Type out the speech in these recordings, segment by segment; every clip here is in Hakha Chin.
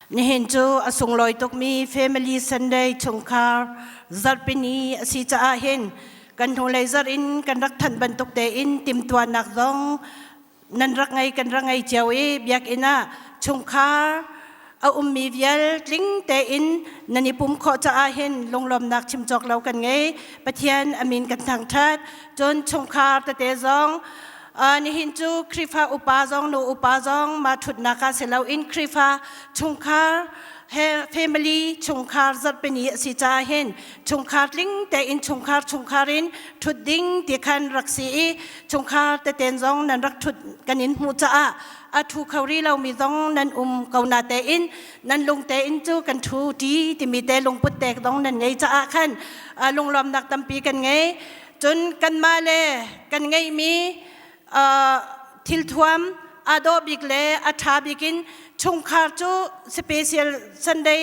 Nihin cu a sunglawi tukmi Family Sunday chungkhar zarhpini a si caah hin kan hnulei zarh in kan rak thanh bantuk tein timhtuahnak zong nan rak ngei kan rak ngei cio i biakinn ah chungkhar a ummi vial tling tein nan i pum khawh caah hin lunglawmnak chim cawk lo kan ngei. Pathian a min kan thangṭhat. Cun chungkhar tete zong nihin cu Khrihfa upa zong nu upa zong ma ṭhutnak ah si loin Khrihfa chungkhar he family chungkhar zarhpini a si caah hin chungkhar tling tein chungkhar chungkhar in ṭhut ding ti khan rak si i chungkhar teten zong nan rak ṭhut kan in hmuh caah a ṭhu kho rih lomi zong nan um ko na tein nan lung tein cu kan ṭhu ṭi timi te lungput tek zong nan ngei caah khan lunglawmnak tampi kan ngei. Cun kanmah le kan ngeihmi thilthuam aa dawh bik le a ṭha bik in chungkhar cu special Sunday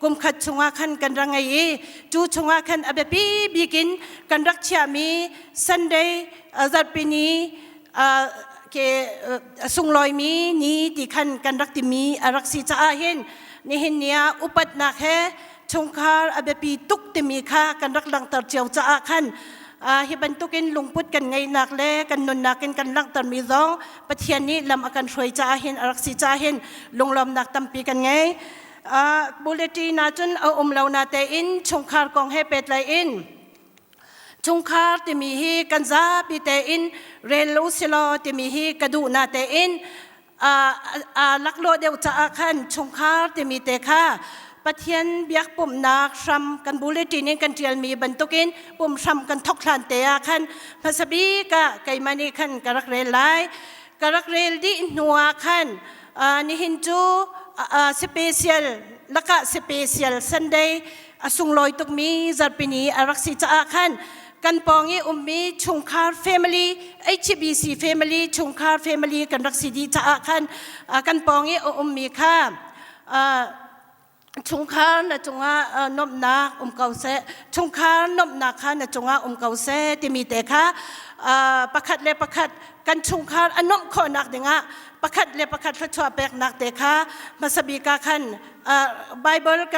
kum khat chungah khan kan rak ngei i cu chungah khan a biapi bik in kan rak chiahmi Sunday zarhpini ke sunglawimi ni ti khan kan rak timi a rak si caah hin nihin ni ah upatnak he chungkhar a biapi tuk timi kha kan rak langhter cio caah khan hi bantukin lungput kan ngeihnak le kan nunnak in kan langhtermi zong Pathian nih lam a kan hruai caah hin a rak si caah hin lunglawmnak tampi kan ngei. Bulletin ah cun a um lo na tein chungkhar kong he pehtlaih in chungkhar timi hi kan zapi tein rel lo silaw timi hi ka duh na tein a laklawh deuh caah khan chungkhar timi te kha Pathian biak pumhnak hram kan bulletin in kan ṭialmi bantukin pum hram kan thok hlan te ah khan hmasa bik ah keimah nih khan ka rak rel lai. Ka rak rel dih hnu ah khan nihin cu special lakah special Sunday a sunglawi tukmi zarhpini a rak si caah khan kan pawng i ummi chungkhar family HBC family chungkhar family kan rak si dih caah khan kan pawng i a ummi kha chungkhar na cungah nuamhnak um ko seh, chungkhar nuamhnak kha na cungah um ko seh timi te kha pakhat le pakhat kan chungkhar a nuamh khawhnak dingah pakhat le pakhat thluachuah peknak te kha hmasa bik ah khan Bible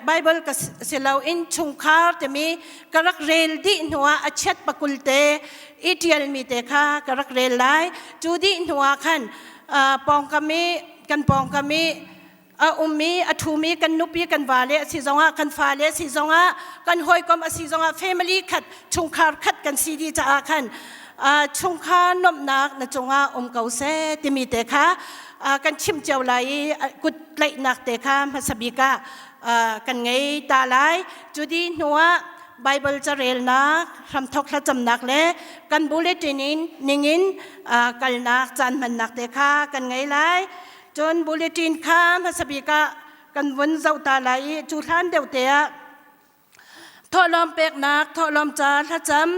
Bible ka si loin chungkhar timi ka rak rel dih hnuah a chiat pakul te i ṭialmi te kha ka rak rel lai. Cu dih hnuah khan pawngkam i kan pawngkam i a ummi a ṭhumi kan nupi kan vale a si zongah kan fale a si zongah kan hawikom a si zongah family khat chungkhar khat kan si dih caah khan chungkhar nuamhnak na cungah um ko seh timi te kha kan chim cio lai i kut tlaihnak te kha hmasa bik ah kan ngei ta lai. Cu dih hnuah Bible carelnak, hramthok thlacamnak le kan bulletin in ningin kalnak caan hmannak te kha kan ngei lai. Cun bulletin kha hmasa bik ah kan vun zoh ta lai i cu hlan deuh te ah thawhlawm peknak, thawhlawm ca thlacam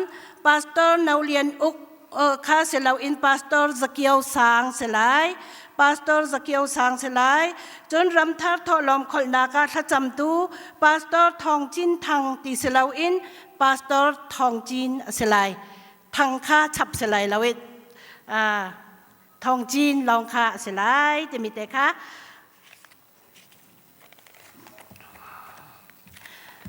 Pastor No Lian Uk kha si loin Pastor Zakio Sang si lai. Pastor Zakio Sang si lai. Cun ramthar thawhlawm kholhnak ah thlacamtu Pastor Thawng Cin Thang ti si loin Pastor Thawng Cin a si lai. Thang kha chap si lai lo i Thawng Cin lawng kha a si lai timi te kha.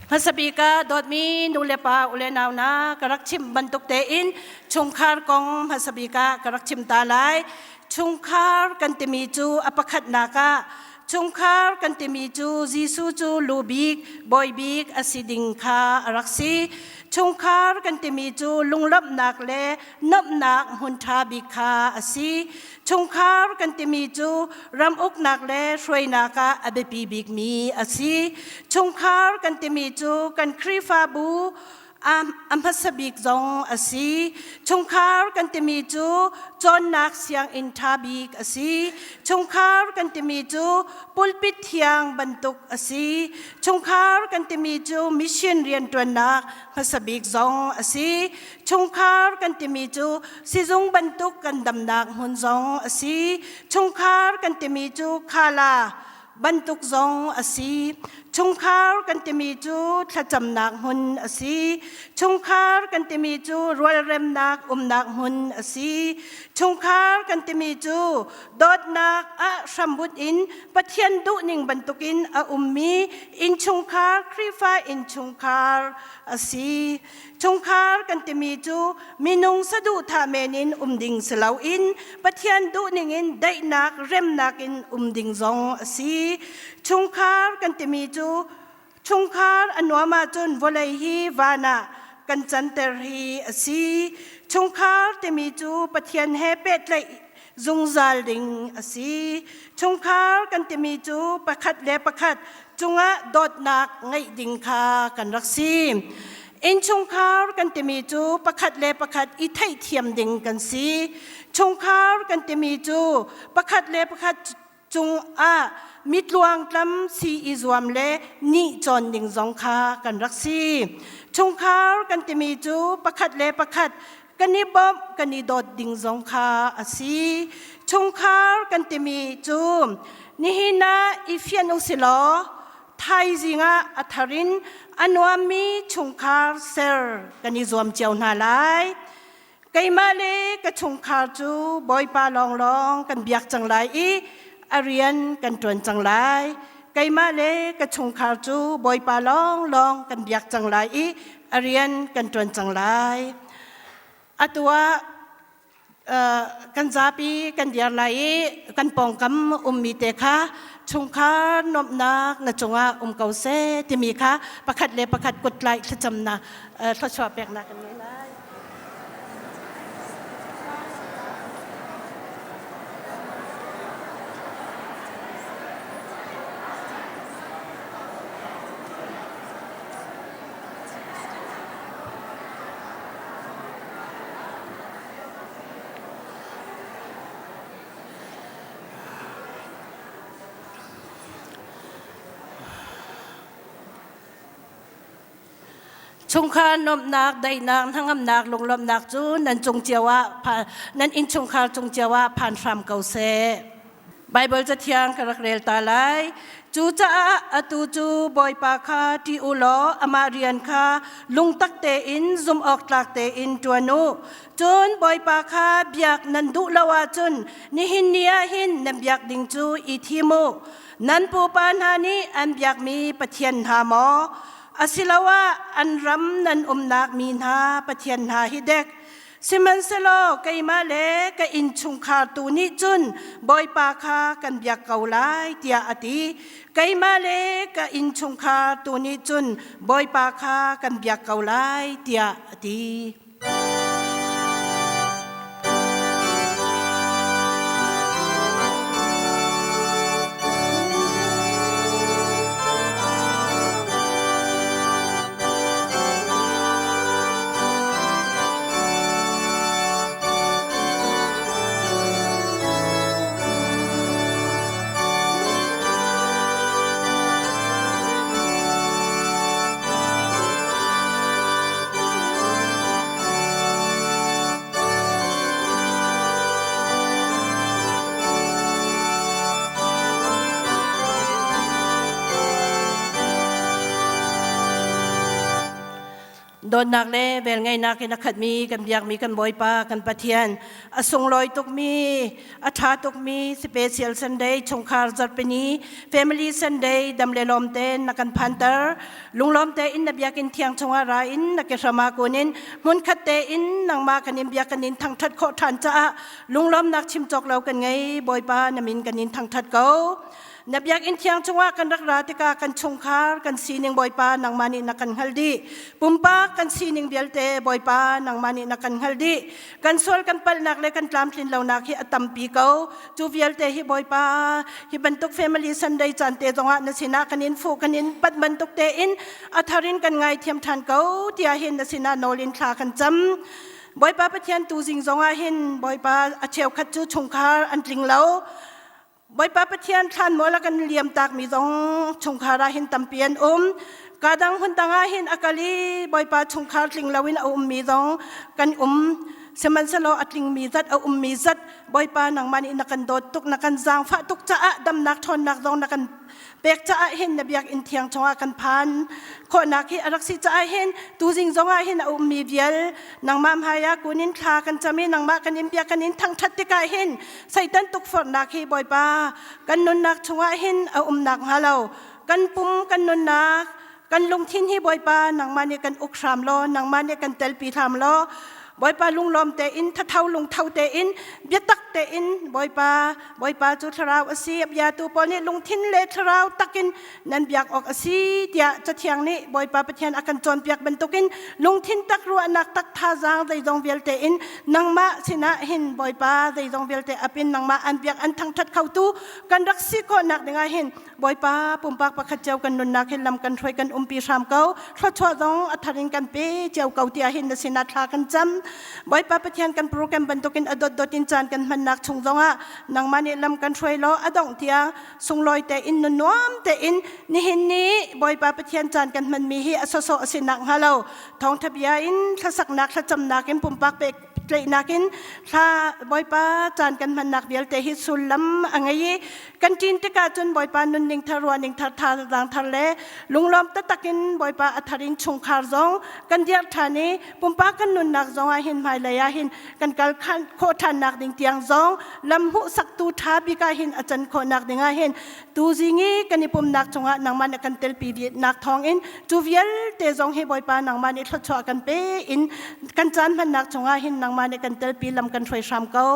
Hmasa bik ah dawtmi nu le pa u le nau na ka rak chim bantuk tein chungkhar kong hmasa bik ah ka rak chim ta lai. Chungkhar kan timi cu a pakhatnak ah chungkhar kan timi cu Jesuh cu lu bik, bawi bik a si ding kha a rak si. Chungkhar kan timi cu lunglawmhnak le nuamhnak hmun ṭha bik kha a si. Chungkhar kan timi cu ram uknak le hruainak ah a biapi bikmi a si. Chungkhar kan timi cu kan Khrihfabu a hmasa bik zong a si. Chungkhar kan timi cu cawnnak sianginn ṭha bik a si. Chungkhar kan timi cu pulpit thiang bantuk a si. Chungkhar kan timi cu mission rianṭuannak hmasa bik zong a si. Chungkhar kan timi cu sizung bantuk kan damnak hmun zong a si. Chungkhar kan timi cu khala bantuk zong a si. Chungkhar kan timi cu thlacamnak hmun a si. Chungkhar kan timi cu rualremnak umnak hmun a si. Chungkhar kan timi cu dawtnak ah hrambunh in Pathian duhning bantukin a ummi innchungkhar Khrihfa innchungkhar a si. Chungkhar kan timi cu minung saduhthah men in um ding si loin Pathian duhning in daihnak remnak in um ding zong a si. Chungkhar kan timi cu chungkhar a nuam ahcun vawlei hi van ah kan canter hi a si. Chungkhar timi cu Pathian he pehtlaih zungzal ding a si. Chungkhar kan timi cu pakhat le pakhat cungah dawtnak ngeih ding kha kan rak si. Innchungkhar kan timi cu pakhat le pakhat i theihthiam ding kan si. Chungkhar kan timi cu pakhat le pakhat cungah mitluangtlam si i zuam le nih cawn ding zong kha kan rak si. Chungkhar kan timi cu pakhat le pakhat kan i bawmh kan i dawt ding zong kha a si. Chungkhar kan timi cu nihin ah i fian u si law thaizing ah a thar in a nuammi chungkhar ser kan i zuam cio hna lai. Keimah le ka chungkhar cu Bawipa lawnglawng kan biak cang lai i a rian kan ṭuan cang lai. Keimah le ka chungkhar cu Bawipa lawnglawng kan biak cang lai i a rian kan ṭuan cang lai. Atu ah kan zapi kan dir lai i kan pawngkam ummi te kha chungkhar nuamhnak na cungah um ko seh timi kha pakhat le pakhat kuttlaih thlacamnak thluachuah peknak kan ngei lai. Chungkhar nuamhnak, daihnak, hnangamnak, lunglawmhnak cu nan cung cio ah nan innchungkhar cung cio ah phan hram ko seh. Baibal cathiang ka rak rel ta lai. Cucaah atu cu Bawipa kha ṭih u law amah rian kha lungtak tein zumhawktlak tein ṭuan u. Cun Bawipa kha biak nan duh lo ahcun nihin ni ah hin nan biak ding cu i thim u. Nan pupa hna nih an biakmi pathian hna maw? Asiloah an ram nan umnak mi hna pathian hna hi dek? Sihmanhsehlaw keimah le ka innchungkhar tu nih cun Bawipa kha kan biak ko lai tiah a ti. Keimah le ka innchungkhar tu nih cun Bawipa kha kan biak ko lai tiah a ti. Dawtnak le velngeihnak in a khatmi kan biakmi kan Bawipa kan Pathian a sunglawi tukmi a ṭha tukmi special Sunday chungkhar zarhpini family Sunday dam le lawm tein na kan phanter lunglawm tein na biakinn thiang chungah ra in na ke hram ah kun in hmunkhat tein nangmah kan in biak kan in thangṭhat khawh ṭhan caah lunglawmnak chim cawk lo kan ngei Bawipa na min kan in thangṭhat ko Na biakinn thiang chungah kan rak ra tikah kan chungkhar kan sining Bawipa nangmah nih na kan hngalh dih. Pumpak kan sining vialte Bawipa nangmah nih na kan hngalh dih. Kan sual kan palhnak le kan tlamtlin lonak hi a tampi ko. Cu vialte hi Bawipa hi bantuk family Sunday caan te zongah na sinah kan in fuh kan in pat bantuk tein a thar in kan ngaithiam ṭhan ko tiah hin na sinah nawl in thla kan cam. Bawipa Pathian tu zing zongah hin Bawipa a cheukhat cu chungkhar an tling lo. Bawipa Pathian thlanmual a kan liam takmi zong chungkhar ah hin tampi an um. Kadang hmun dang ah hin a kal i Bawipa chungkhar tling loin a ummi zong kan um. Sihmanhsehlaw a tlingmi zat a ummi zat Bawipa nangmah nih na kan dawt tuk na kan zaangfah tuk caah damnak ṭhawnnak zong na kan pek caah hin na biakinn thiang chungah kan phan khawhnak hi a rak si caah hin tuzing zongah hin a ummi vial nangmah hmaiah kun in thla kan cam i nangmah kan in biak kan in thangṭhat tikah hin Satan tukforhnak hi Bawipa kan nunnak chungah hin a umnak hnga lo kan pum kan nunnak kan lungthin hi Bawipa nangmah nih kan uk hram law nangmah nih kan telpi hram law Bawipa lunglawm tein thatho lungtho tein biatak tein Bawipa Bawipa cu thlarau a si a biatu pawl nih lungthin le thlarau takin nan biak awk a si tiah Cathiang nih Bawipa Pathian a kan cawnpiak bantukin lungthin tak ruahnak tak thazaang zeizong vialte in nangmah sinah hin Bawipa zeizong vialte apin nangmah an biak an thangṭhat khotu kan rak si khawhnak dingah hin Bawipa pumpak pakhat cio kan nunnak hin lam kan hruai kan umpi hram ko thluachuah zong a thar in kan pe cio ko tiah hin na sinah thla kan cam Bawipa Pathian kan program bantukin a dotdot in caan kan hmannak chung zongah nangmah nih lam kan hruai law a dongh tiang sunglawi tein nun nuam tein nihin ni Bawipa Pathian caan kan hmanmi hi a sawsawh a si nak hnga lo thawngtha bia in thlasaknak thlacamnak in pumpak pek tlaihnak in thla Bawipa caan kan hmannak vialte hi sullam a ngei i kan ṭin tikah cun Bawipa nunning thar ruahning thar thazaang thar le lunglawm taktak in Bawipa a thar in chungkhar zong kan dirh ṭhan i pumpak kan nunnak zong ah hin hmailei ah hin kan kal khawh ṭhannak ding tiang zong lam hmuhsaktu ṭha bik ah hin a can khawhnak ding ah hin tuzing i kan i pumnak cungah nangmah nih kan telpi nak thawngin cu vialte zong hi Bawipa nangmah nih thluachuah kan pe in kan caan hmannak cungah hin nangmah nih kan telpi lam kan hruai hram ko.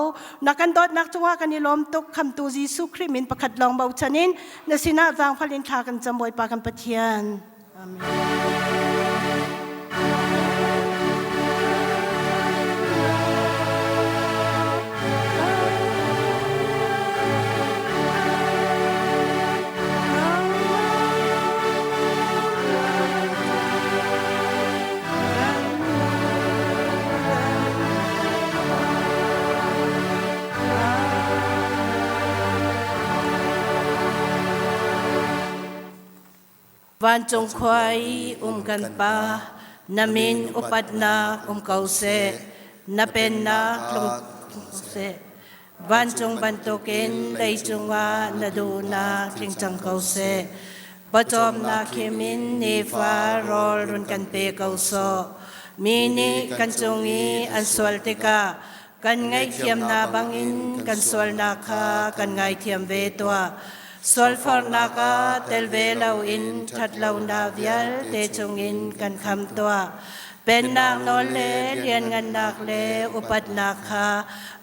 Na kan dawtnak cungah kan i lawm tuk. Khamtu Jesuh Khrih min pakhat lawng bochan in na sinah zaangfal in thla kan cam Bawipa kan Pathian. Amen. Vancung khua i um kan Pa, na min upatnak um ko seh, na pennak tlung seh. Vancung bantukin leicung ah na duhnak tling cang ko seh. Pawcawmnak khim in nifa rawl run kan pe ko sawh. Mi nih kan cung i an sual tikah kan ngaihthiamnak bangin kan sualnak kha kan ngaithiam ve tuah. Sualforhnak ah tel ve loin ṭhatlonak vialte chungin kan kham tuah. Pennak nawl le lianngannak le upatnak kha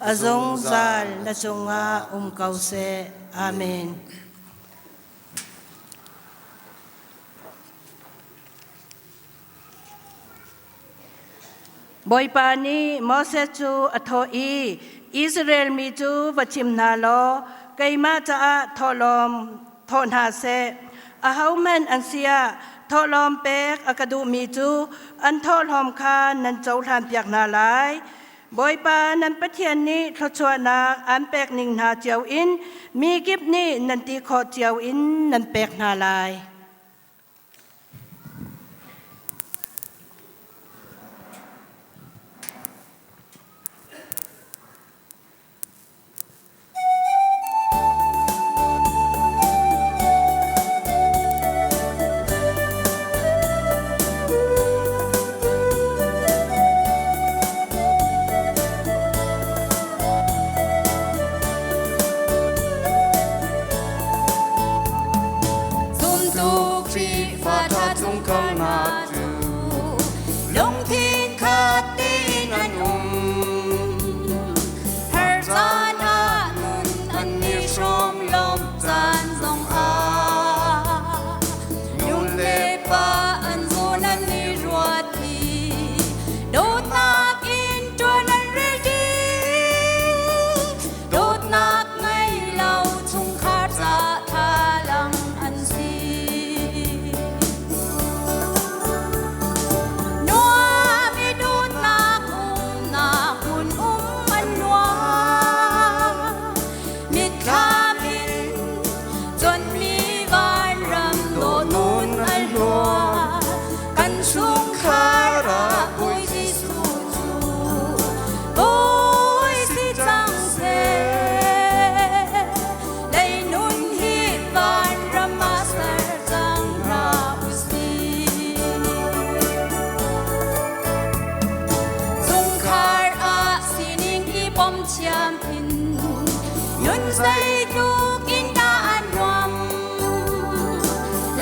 a zungzal na cungah um ko seh. Amen. Bawipa nih Moses cu a thawh i, Israel mi cu va chim hna law keimah caah thawhlawm thawh hna seh. Ahohmanh an si ah thawhlawm pek a ka duhmi cu an thawhlawm kha nan cohlanpiak hna lai. Bawipa nan Pathian nih thluachuahnak aan pek ning hna cio in mi kip nih nan ti khawh cio in nan pek hna lai. Zumtu Khrihfa ṭha chungkhar hna cu lungthin khat tein an um. Har caan ah nun an i hrawm lawmh caan zong ah nu le pa an zawn an i ruat i dawtnak in ṭuan an rel ṭi. Dawtnak ngei lo chungkhar ca thlalang an si. Nuam i dawtnak umnak hmun um an nuam. Mitthlam in Zeitluk in dah a nuam.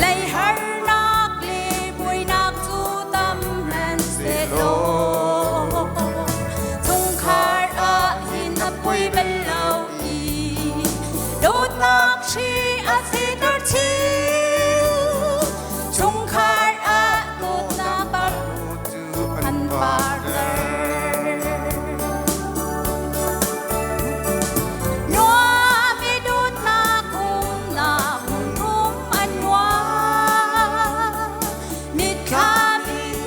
Lei harnak le buainak cu tam hmanhsehlaw chungkhar ah hin a poi bal lo i dawtnak hri a fehter chin. Chungkhar ah dawtnak par an parter. Nuam i dawtnak umnak hmun um an nuam. Mitthlam in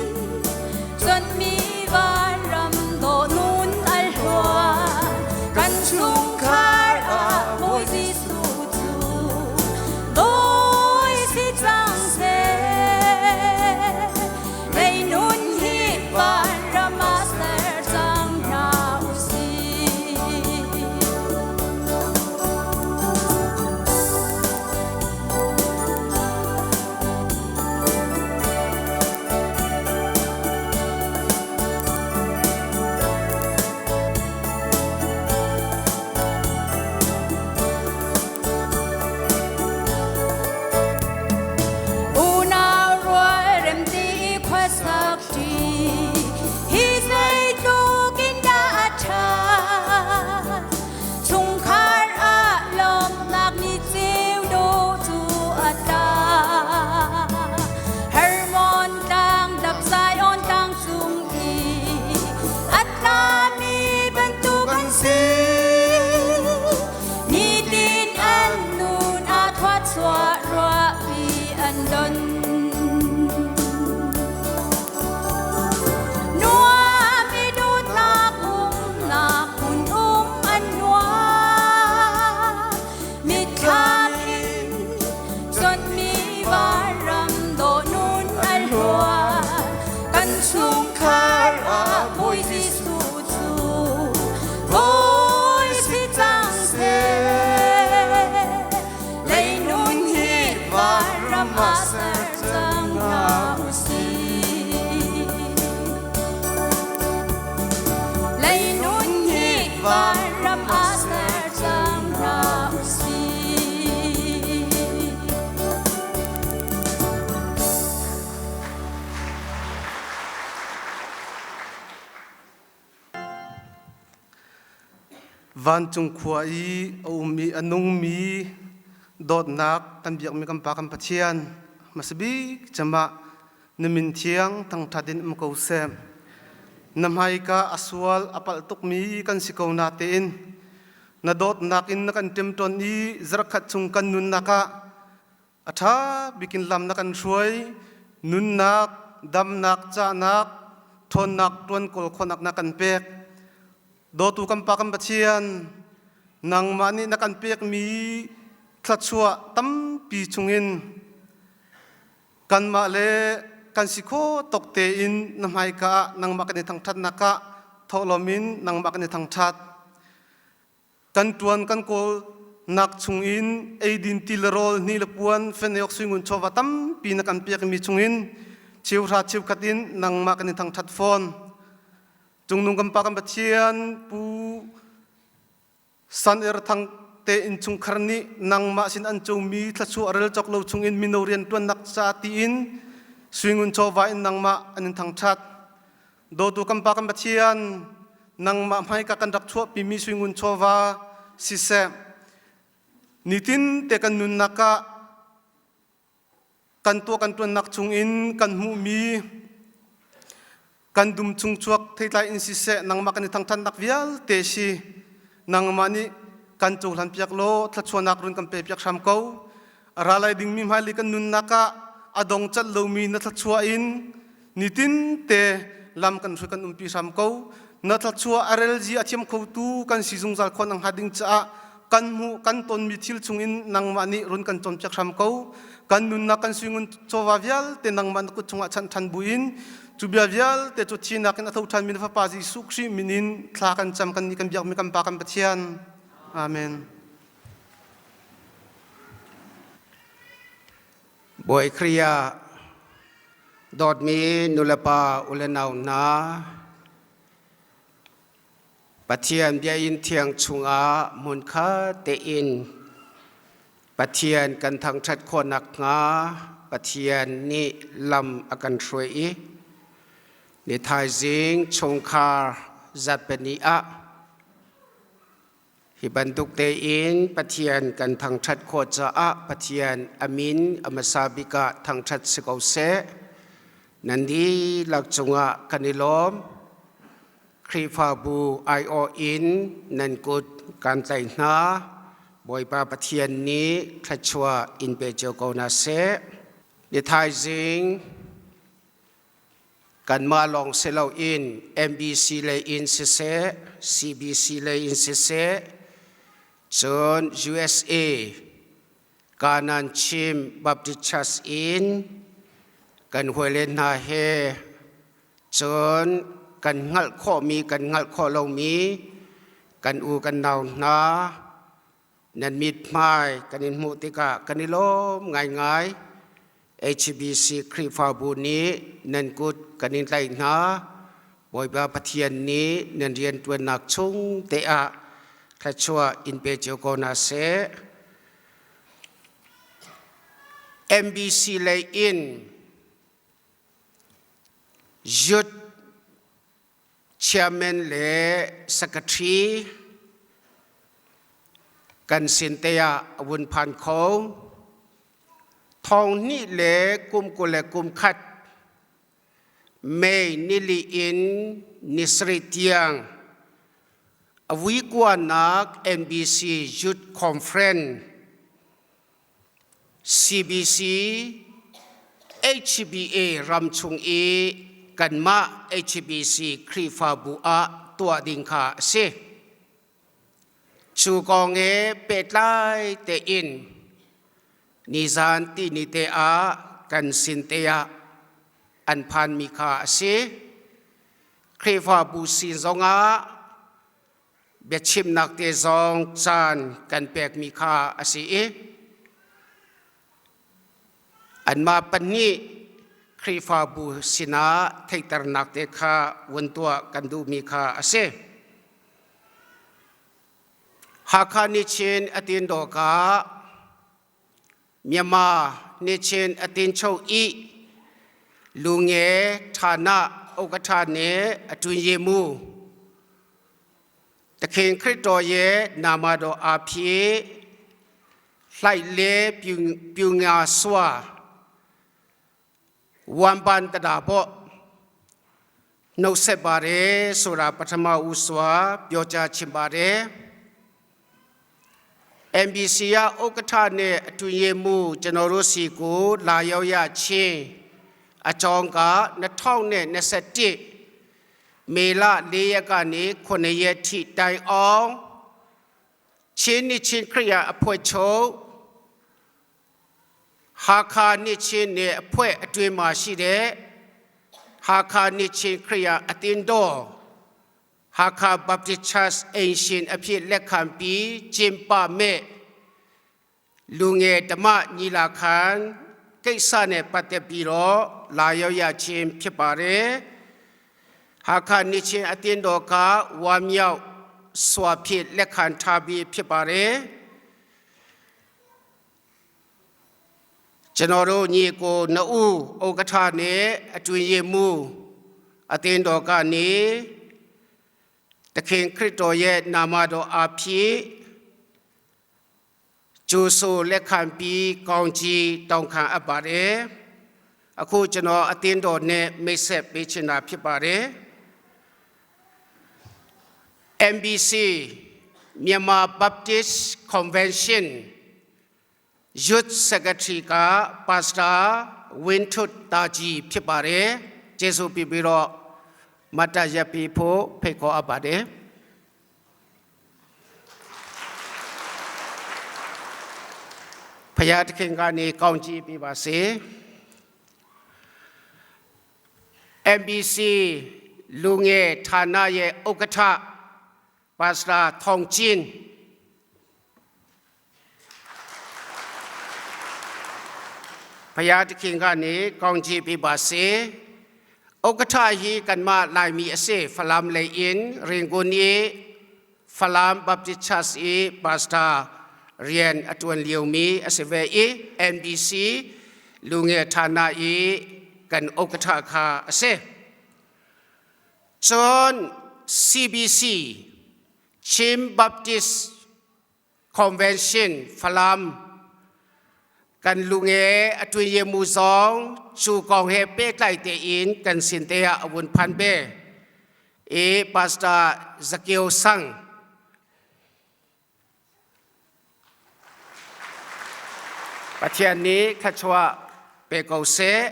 chonhmi vanram dawh nun al hluan. Kan chungkhar ah Bawi Jesuh cu dawi si cang seh. Lei nun hi vanram ah ser cang hna usih. Unau rual remti khuasak ṭi hi zeitluk in dah a ṭhat. Chungkhar ah lawmhnak ni ceu dawh cu a tla. Hermon tlang dap Zion tlang cung i a tlami bantuk an si. Nitin an nun aa thuachuah ruahpi an don. Nuam i dawtnak umnak hmun um an nuam. Mitthlam in chonhmi vanram dawh nun al hluan. Kan chungkhar ah Bawi Jesuh cu Bawi si cang seh. Lei nun hi vanram ah ser cang hna usih. Lei nun hi vanram ah ser cang hna usih. Vancung khua i a um i a nungmi dawtnak kan biakmi kan Pa kan Pathian hmasabik cemah na min thiang thangṭhat in um ko seh. Na hmaika a sual a palh tukmi kan si ko natein na dawtnak in na kan ṭemṭawn i zarhkhat chung kan nunnak ah a ṭha bikin lam na kan hruai. Nunnak, damnak, cahnak, ṭhawnnak, ṭuan kawl khawhnak na kan pek. Dawtu kan Pa kan Pathian, nangmah nih na kan pekmi thluachuah tampi chungin kanmah le kan si kho tawk tein na hmaika ah nangmah kan i thangṭhatnak ah thawhlawm in nangmah kan i thangṭhat. Kan ṭuan kan kawlnak chungin eidin ti le rawl hni le puan feneok suingun chawva tampi na kan pekmi chungin cheuhra cheukhat in nangmah kan i thangṭhat fawn. Cungnung kan Pa kan Pathian Pu San Er Thang te innchungkhar nih nangmah sin an comi thluachuah rel cawk lo chungin mino rianṭuannak ca tiin suingun chawva in nangmah an in thangṭhat. Dawtu kan Pa kan Pathian, nangmah hmaika kan rak chuahpimi suingun chawva siseh, nitin te kan nunnak ah kan tuah kan ṭuannak chungin kan hmuhmi kan dum chung chuak theitlai in siseh, nangmah kan i thangṭhatnak vialte si nangmah nih kan cohlan piak law thluachuahnak run kan pe piak hram ko. A ra lai dingmi hmailei kan nunnak ah a dong cat lomi na thluachuah in nitin te lam kan hruai kan umpi hram ko. Na thluachuah a relzi a thiam khotu kan si zungzal khawh nakhnga ding caah kan hmuh kan tonmi thil chungin nangmah nih run kan cawnpiak hram ko. Kan nunnak kan suingun chawva vialte nangmah na kut chungah chanh ṭhan buin cu bia vialte cu thinak in a tho ṭhanmi na Fapa Jesuh Khrih min in thla kan cam kan nih kan biakmi kan Pa kan Pathian. Amen. Bawi Khrih ah dawtmi nulepa ulenau hna, Pathian biainn thiang chungah hmunkhat tein Pathian kan thangṭhat khawh nakhnga Pathian nih lam a kan hruai i ni thaizing chungkhar zatpeni ah hi bantuk tein Pathian kan thangṭhat khawh caah Pathian a min a hmasa bik ah thangṭhat si ko seh. Nan dihlak cungah kan i lawm. Khrihfabu aiawh in nan kut kan tlaih hna. Bawipa Pathian nih thluachuah in pe cio ko hna seh. Ni thaizing kanmah lawng si loin MBC lei in siseh, CBC lei in siseh, cun USA Kanan Chin Baptist Church in kan hawile hna he cun kan hngalh khawhmi kan hngalh khawh lomi kan u kan nau hna nan mithmai kan in hmuh tikah kan i lawm ngaingai. HBC Khrihfabu nih nan kut kan in tlaih hna. Bawipa Pathian nih nan rianṭuannak chung te ah thluachuah in pe cio ko hna seh. MBC lei in Youth Chairman le Secretary kan sin te ah a vun phan kho. Thong hnih le kum 21 May nili in ni sarih tiang a vui kuanak NBC Youth Conference CBC HBA ramchung i kanmah HBC Khrihfabu ah tuah ding kha a si. Cu kong he pehtlai tein nizan tihni te ah kan sin te ah an phanmi kha a si. Khrihfabu sin zongah biachimnak te zong caan kan pekmi kha a si i anmah pahnih Khrihfabu sinah theihternak te kha vun tuah kan duhmi kha a si. Hakha nih a tin dawka Myanmar nih chin a tincho i lunge ṭhana okatha ne a ṭun ye mu. Takhin Khrito ye nama do a phi hlai le pyu nga swa ဝမ်ပန်တဒါပေါ့နှုတ်ဆက်ပါတယ်ဆိုတာပထမဦးစွာပြောကြားချင်ပါတယ် MBC ရဥက္ကဋ္ဌနဲ့အတူရေးမှုကျွန်တော်တို့စီကိုလာရောက်ရချင်းအကြောင်းက2021မေလ4ရက်ကနေ9ရက်ထိတိုင်အောင်ချင်းနှစ်ချင်းခရိယာအဖွဲ့ချုပ် ဟာခါနှစ်ချင်းနဲ့အဖွဲ့အတွင်းမှာရှိတဲ့ဟာခါနှစ်ချင်းခရိယာအသင်းတော်ဟာခါဘပ်တစ်ချတ်အိမ်ရှင်အဖြစ်လက်ခံပြီးကျင်းပမဲ့လူငယ်ဓမ္မညီလာခံကိစ္စနဲ့ပတ်သက်ပြီးတော့လာရောက်ရခြင်းဖြစ်ပါတယ်ဟာခါနှစ်ချင်းအသင်းတော်ကဝါမြောက်စွာဖြစ်လက်ခံထားပြီးဖြစ်ပါတယ် ကျွန်တော်တို့ညီကိုနှစ်ဦးဥက္ကဋ္ဌနဲ့အတွင်ရမှုအသင်းတော်ကနေသခင်ခရစ်တော်ရဲ့နာမတော်အားဖြင့်ကြိုဆိုလက်ခံပြီးကောင်းချီးတောင်းခံအပ်ပါတယ်အခုကျွန်တော်အသင်းတော်နဲ့မိတ်ဆက်ပေးချင်တာဖြစ်ပါတယ် MBC Myanmar Baptist Convention Youth Secretary က Pastor ဝင်းထွတ်တာကြီးဖြစ်ပါတယ်ကျေးဇူးပြုပြီးတော့မတ်တရပ်ပြီးဖို့ဖိတ်ခေါ်အပ်ပါတယ်ဖယားသခင်ကနေကောင်းချီးပေးပါစေ MBC လူငယ်ဌာနရဲ့ဥက္ကဋ္ဌပါစတာထောင်ကျင်း ဖယားသခင်ကနေကောင်းချီးပေးပါစေဥက္ကဋ္ဌဟီကန်မလိုက်မီအစေဖလမ်လေအင်ရင်ဂွန်ီ Falam Baptist Church i pastor rian a ṭuan liomi a si ve i NBC Lunge Thana i kan okatha kha a si. Cun CBC Chin Baptist Convention Falam kan lunge a tuye mu zong cu kong he pehtlai tein kan sin te ah a vun phan ve i Pastor Zakio Sang Pathian nih thluachuah pe ko seh.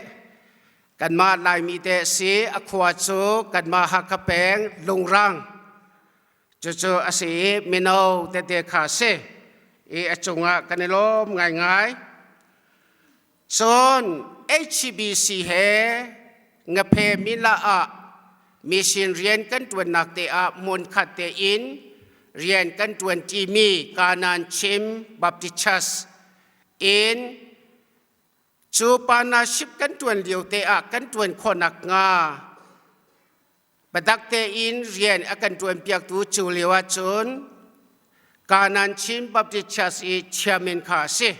Kanmah Laimi te si a khua cu kanmah Hakha peng Lungrang Cucu a si i mino tete kha a si i a cungah kan i lawm ngaingai. Cun HCBC he ngaphe mila ah mission rian kan ṭuannak te ah hmunkhat tein rian kan ṭuanṭimi Kanan Chin Baptist Church in cu partnership kan ṭuan lio te ah kan ṭuan khawhnak hnga Biatak tein rian a kan ṭuanpiaktu cu lio ahcun Kanan Chin Baptist Church i chairman kha a si.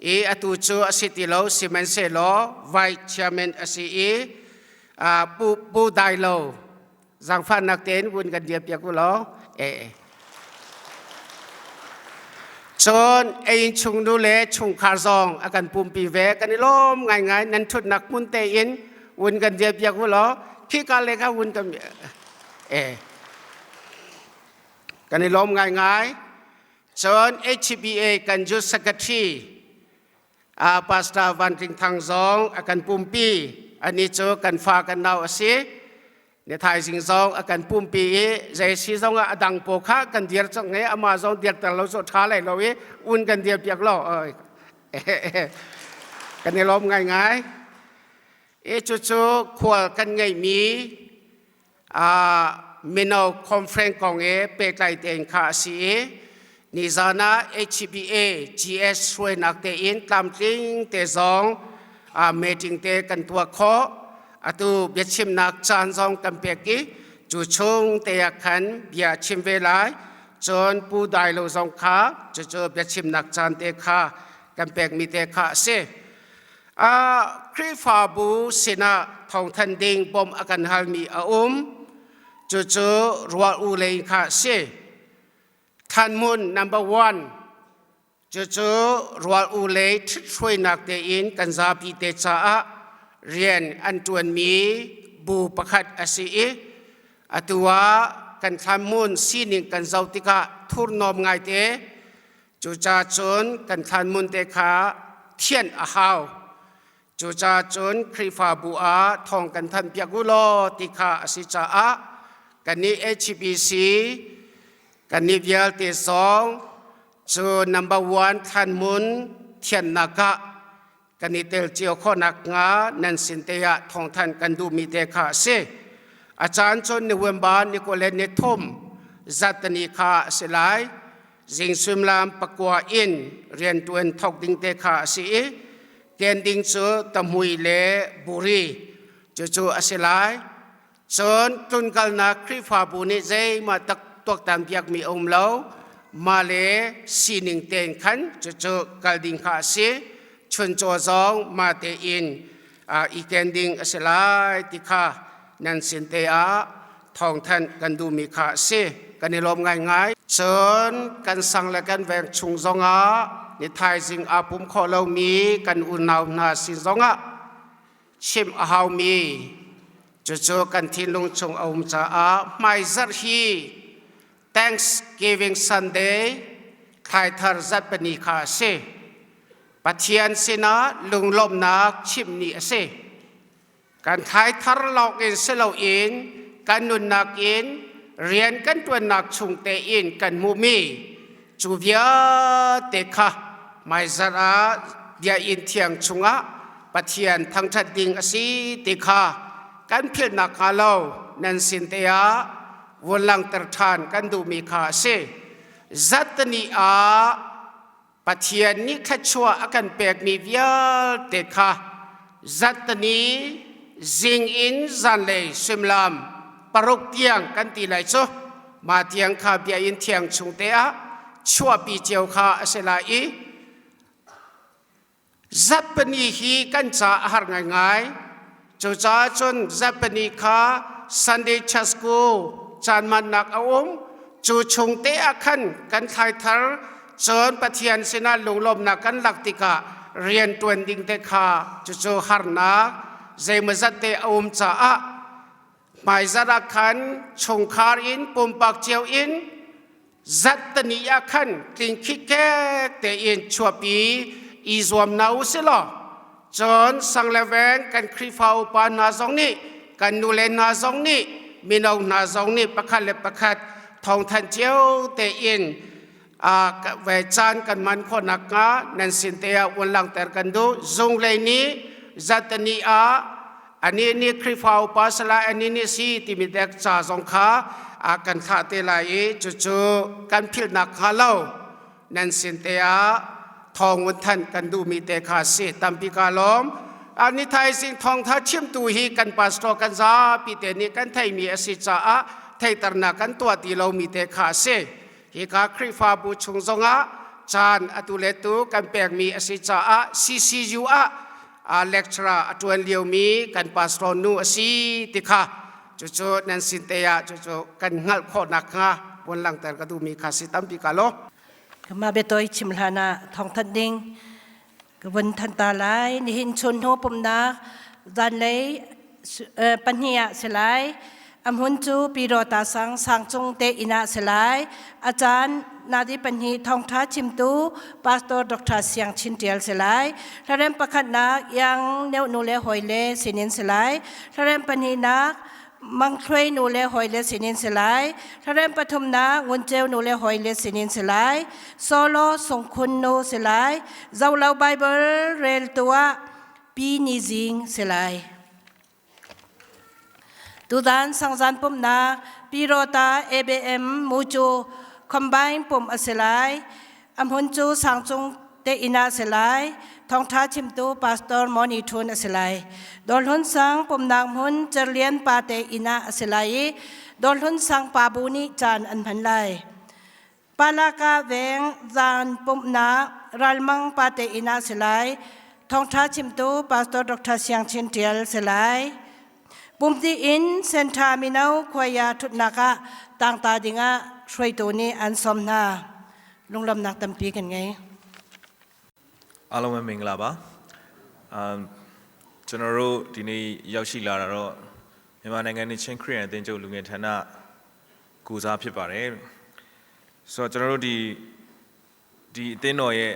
I atu cu a si ti lo, sihmanhsehlaw vice chairman a si i Pu, Pu Dai Lo zaangfahnak tein vun kan dirpiak u law. Eh. Cun ei chung nu le chungkhar zong a kan pumpi ve. Kan i lawm ngaingai nan ṭhutnak hmun tein vun kan dirpiak u law khika le kha vun kan eh kan i lawm ngaingai. Cun HBA kan youth secretary Pastor Van Tling Thang zong a kan pumpi. Ani cu kan fa kan nau a si. Ni thaizing zong a kan pumpi i zei si zong ah a dang paw kha kan dir cang i amah zong dirter lo cu ṭha lai lo i un kan dir piak lo. Kan i lawm ngaingai. I cucu khual kan ngeihmi mino conference kong i pehtlai tein kha a si i nizan ah HBA GS hruainak tein tlamtling te zong meeting te kan tuah khawh. Atu biachimnak caan zong kan pek i cu chung te ah khan bia chim ve lai. Cun Pu Dai Lo zong kha cucu biachimnak caan te kha kan pekmi te kha a si. Khrihfabu sinah thawngthan ding bawmh a kan halmi a um. Cucu rual u lei kha a si. Thlanhmun number one Cucu rual u lei ṭhithruainak tein kan zapi te caah rian an ṭuanmi bu pakhat a si i atu ah kan thlanhmun sining kan zoh tikah thurhnawm ngaite cucaah cun kan thlanhmun te kha thianh a hau. Cucaah cun Khrihfabu ah thawng kan thanhpiak u law ti kha a si caah kannih HBC kannih vialte zong cu number one thlanhmun thiannak ah kan i tel cio khawh nakhnga nan sin te ah thawngthanh kan duhmi te kha a si. A caan cun November ni 23 zatani kha a si lai. Zing suimilam pakua in rianṭuan thawk ding te kha a si i ken ding cu tamui le buri cucu a si lai. Cun tlunkalnak Khrihfabu nih zeihmah tak tuaktan biakmi a um lo. Mah le sining tein khan cucu kal ding kha a si. Chuncaw zong mah tein i ken ding a si lai ti kha nan sin te ah thawngthanh kan duhmi kha a si. Kan i lawm ngaingai. Cun kan sang le kan veng chung zongah ni thaizing aa pum khawh lomi kan unau hna sin zongah chimh a haumi cucu kan thinlung chung a um caah hmaizarh hi Thanksgiving Sunday thlaithar zarhpini kha a si. Pathian sinah lunglawmhnak chimh ni a si. Kan thlaithar lawng in si loin kan nunnak in rian kan ṭuannak chung tein kan hmuhmi cu vialte kha hmaizarh ah biakinn thiang chungah Pathian thangṭhat ding a si ti kha kan philh nakhnga lo nan sin te ah vun langhter ṭhan kan duhmi kha a si. Zattani ah Pathian nih thluachuah a kan pekmi vialte kha zattani zing in zanlei suimilam paruk tiang kan ti lai cu. Mah tiang kha biakinn thiang chung te ah chuahpi cio kha a si lai i Zarhpini hi kan ca a har ngaingai. Cucaah cun Zarhpini kha Sunday Church School caan hmannak a um. Cu chung te ah khan kan thlai thar cun Pathian sinah lunglawmhnak kan lak tikah rian ṭuan ding te kha cucu harnak zeimawzat te a um caah hmaizarh ah khan chungkhar in pumpak cio in zattani ah khan tling khikkek tein chuahpi i zuam hna u si law cun sang le veng kan Khrihfa upa hna zong nih kan nule hna zong nih mino hna zong nih pakhat le pakhat thawngthanh cio tein ve caan kan hman khawh nakhnga nan sin te ah un langhter kan duh. Zung lei nih zattani ah anih nih Khrihfa upa salai anih nih si timi dek ca zong kha a kan thlah te lai i cucu kan philhnak hnga lo nan sin te ah thawng un thanh kan duhmi te kha si. Tampi ka lawm. Ni thaizing thawngtha chimtu hi kan pastor kan zapi te nih kan theimi a si caah theiternak kan tuah ti lomi te kha a si. Hika Khrihfabu chung zongah caan atu le tu kan pekmi a si caah CCU ah lecturer a ṭuan liomi kan pastor nu a si ti kha cucu nan sin te ah cucu kan hngalh khawh nakhnga vun langhter ka duhmi kha si. Tampi ka lawm. Kama biatawi chim hlan ah thawngthanh ding ka vun than ta lai. Nihin chun hnu pumnak zanlei pahnih ah si lai. A hmun cu Pyidawta sang sangcung te inn ah si lai. A caan nadi pahnih thawngtha chimtu Pastor Dr. Siang Chin Tial si lai. Hlarem pakhatnak Yang Neu nu le hawi le sinin si lai. Hlarem pahnihnak Mang Thluai nu le hawi le sinin si lai. Hlarem pathumnak Ngun Ceu nu le hawi le sinin si lai. Solo Sungkhun nu si lai. Zolo Bible rel tuah Pi Ni Zing si lai. Tutan sangzan pumnak Pirota ABM Mucu Combine pum a si lai. A hmun cu sangcung te inn ah a si lai. Thawngṭha chimtu Pastor Moni Thun a si lai. Dawrhlun sang pumnak hmun Cerlian pa te inn ah a si lai i Dawrhlun sang pa bu nih caan an hman lai. Palaka veng zan pumhnak Ralmang pa te inn ah a si lai. Thawngṭha chimtu Pastor Dr. Siang Chin Ṭial si lai. Pumti in Sentha mino khuaya ṭhutnak ah tangta dingah hruaitu nih an sawm hna. Lunglawmhnak tampi kan ngei. အားလုံးပဲမင်္ဂလာပါအမ်ကျွန်တော်တို့ဒီနေ့ရောက်ရှိလာတာတော့မြန်မာနိုင်ငံနေချင်းခရစ်ယာန်အသင်းချုပ်လူငယ်ဌာနကိုစားဖြစ်ပါတယ်ဆိုတော့ကျွန်တော်တို့ဒီဒီအသင်းတော်ရဲ့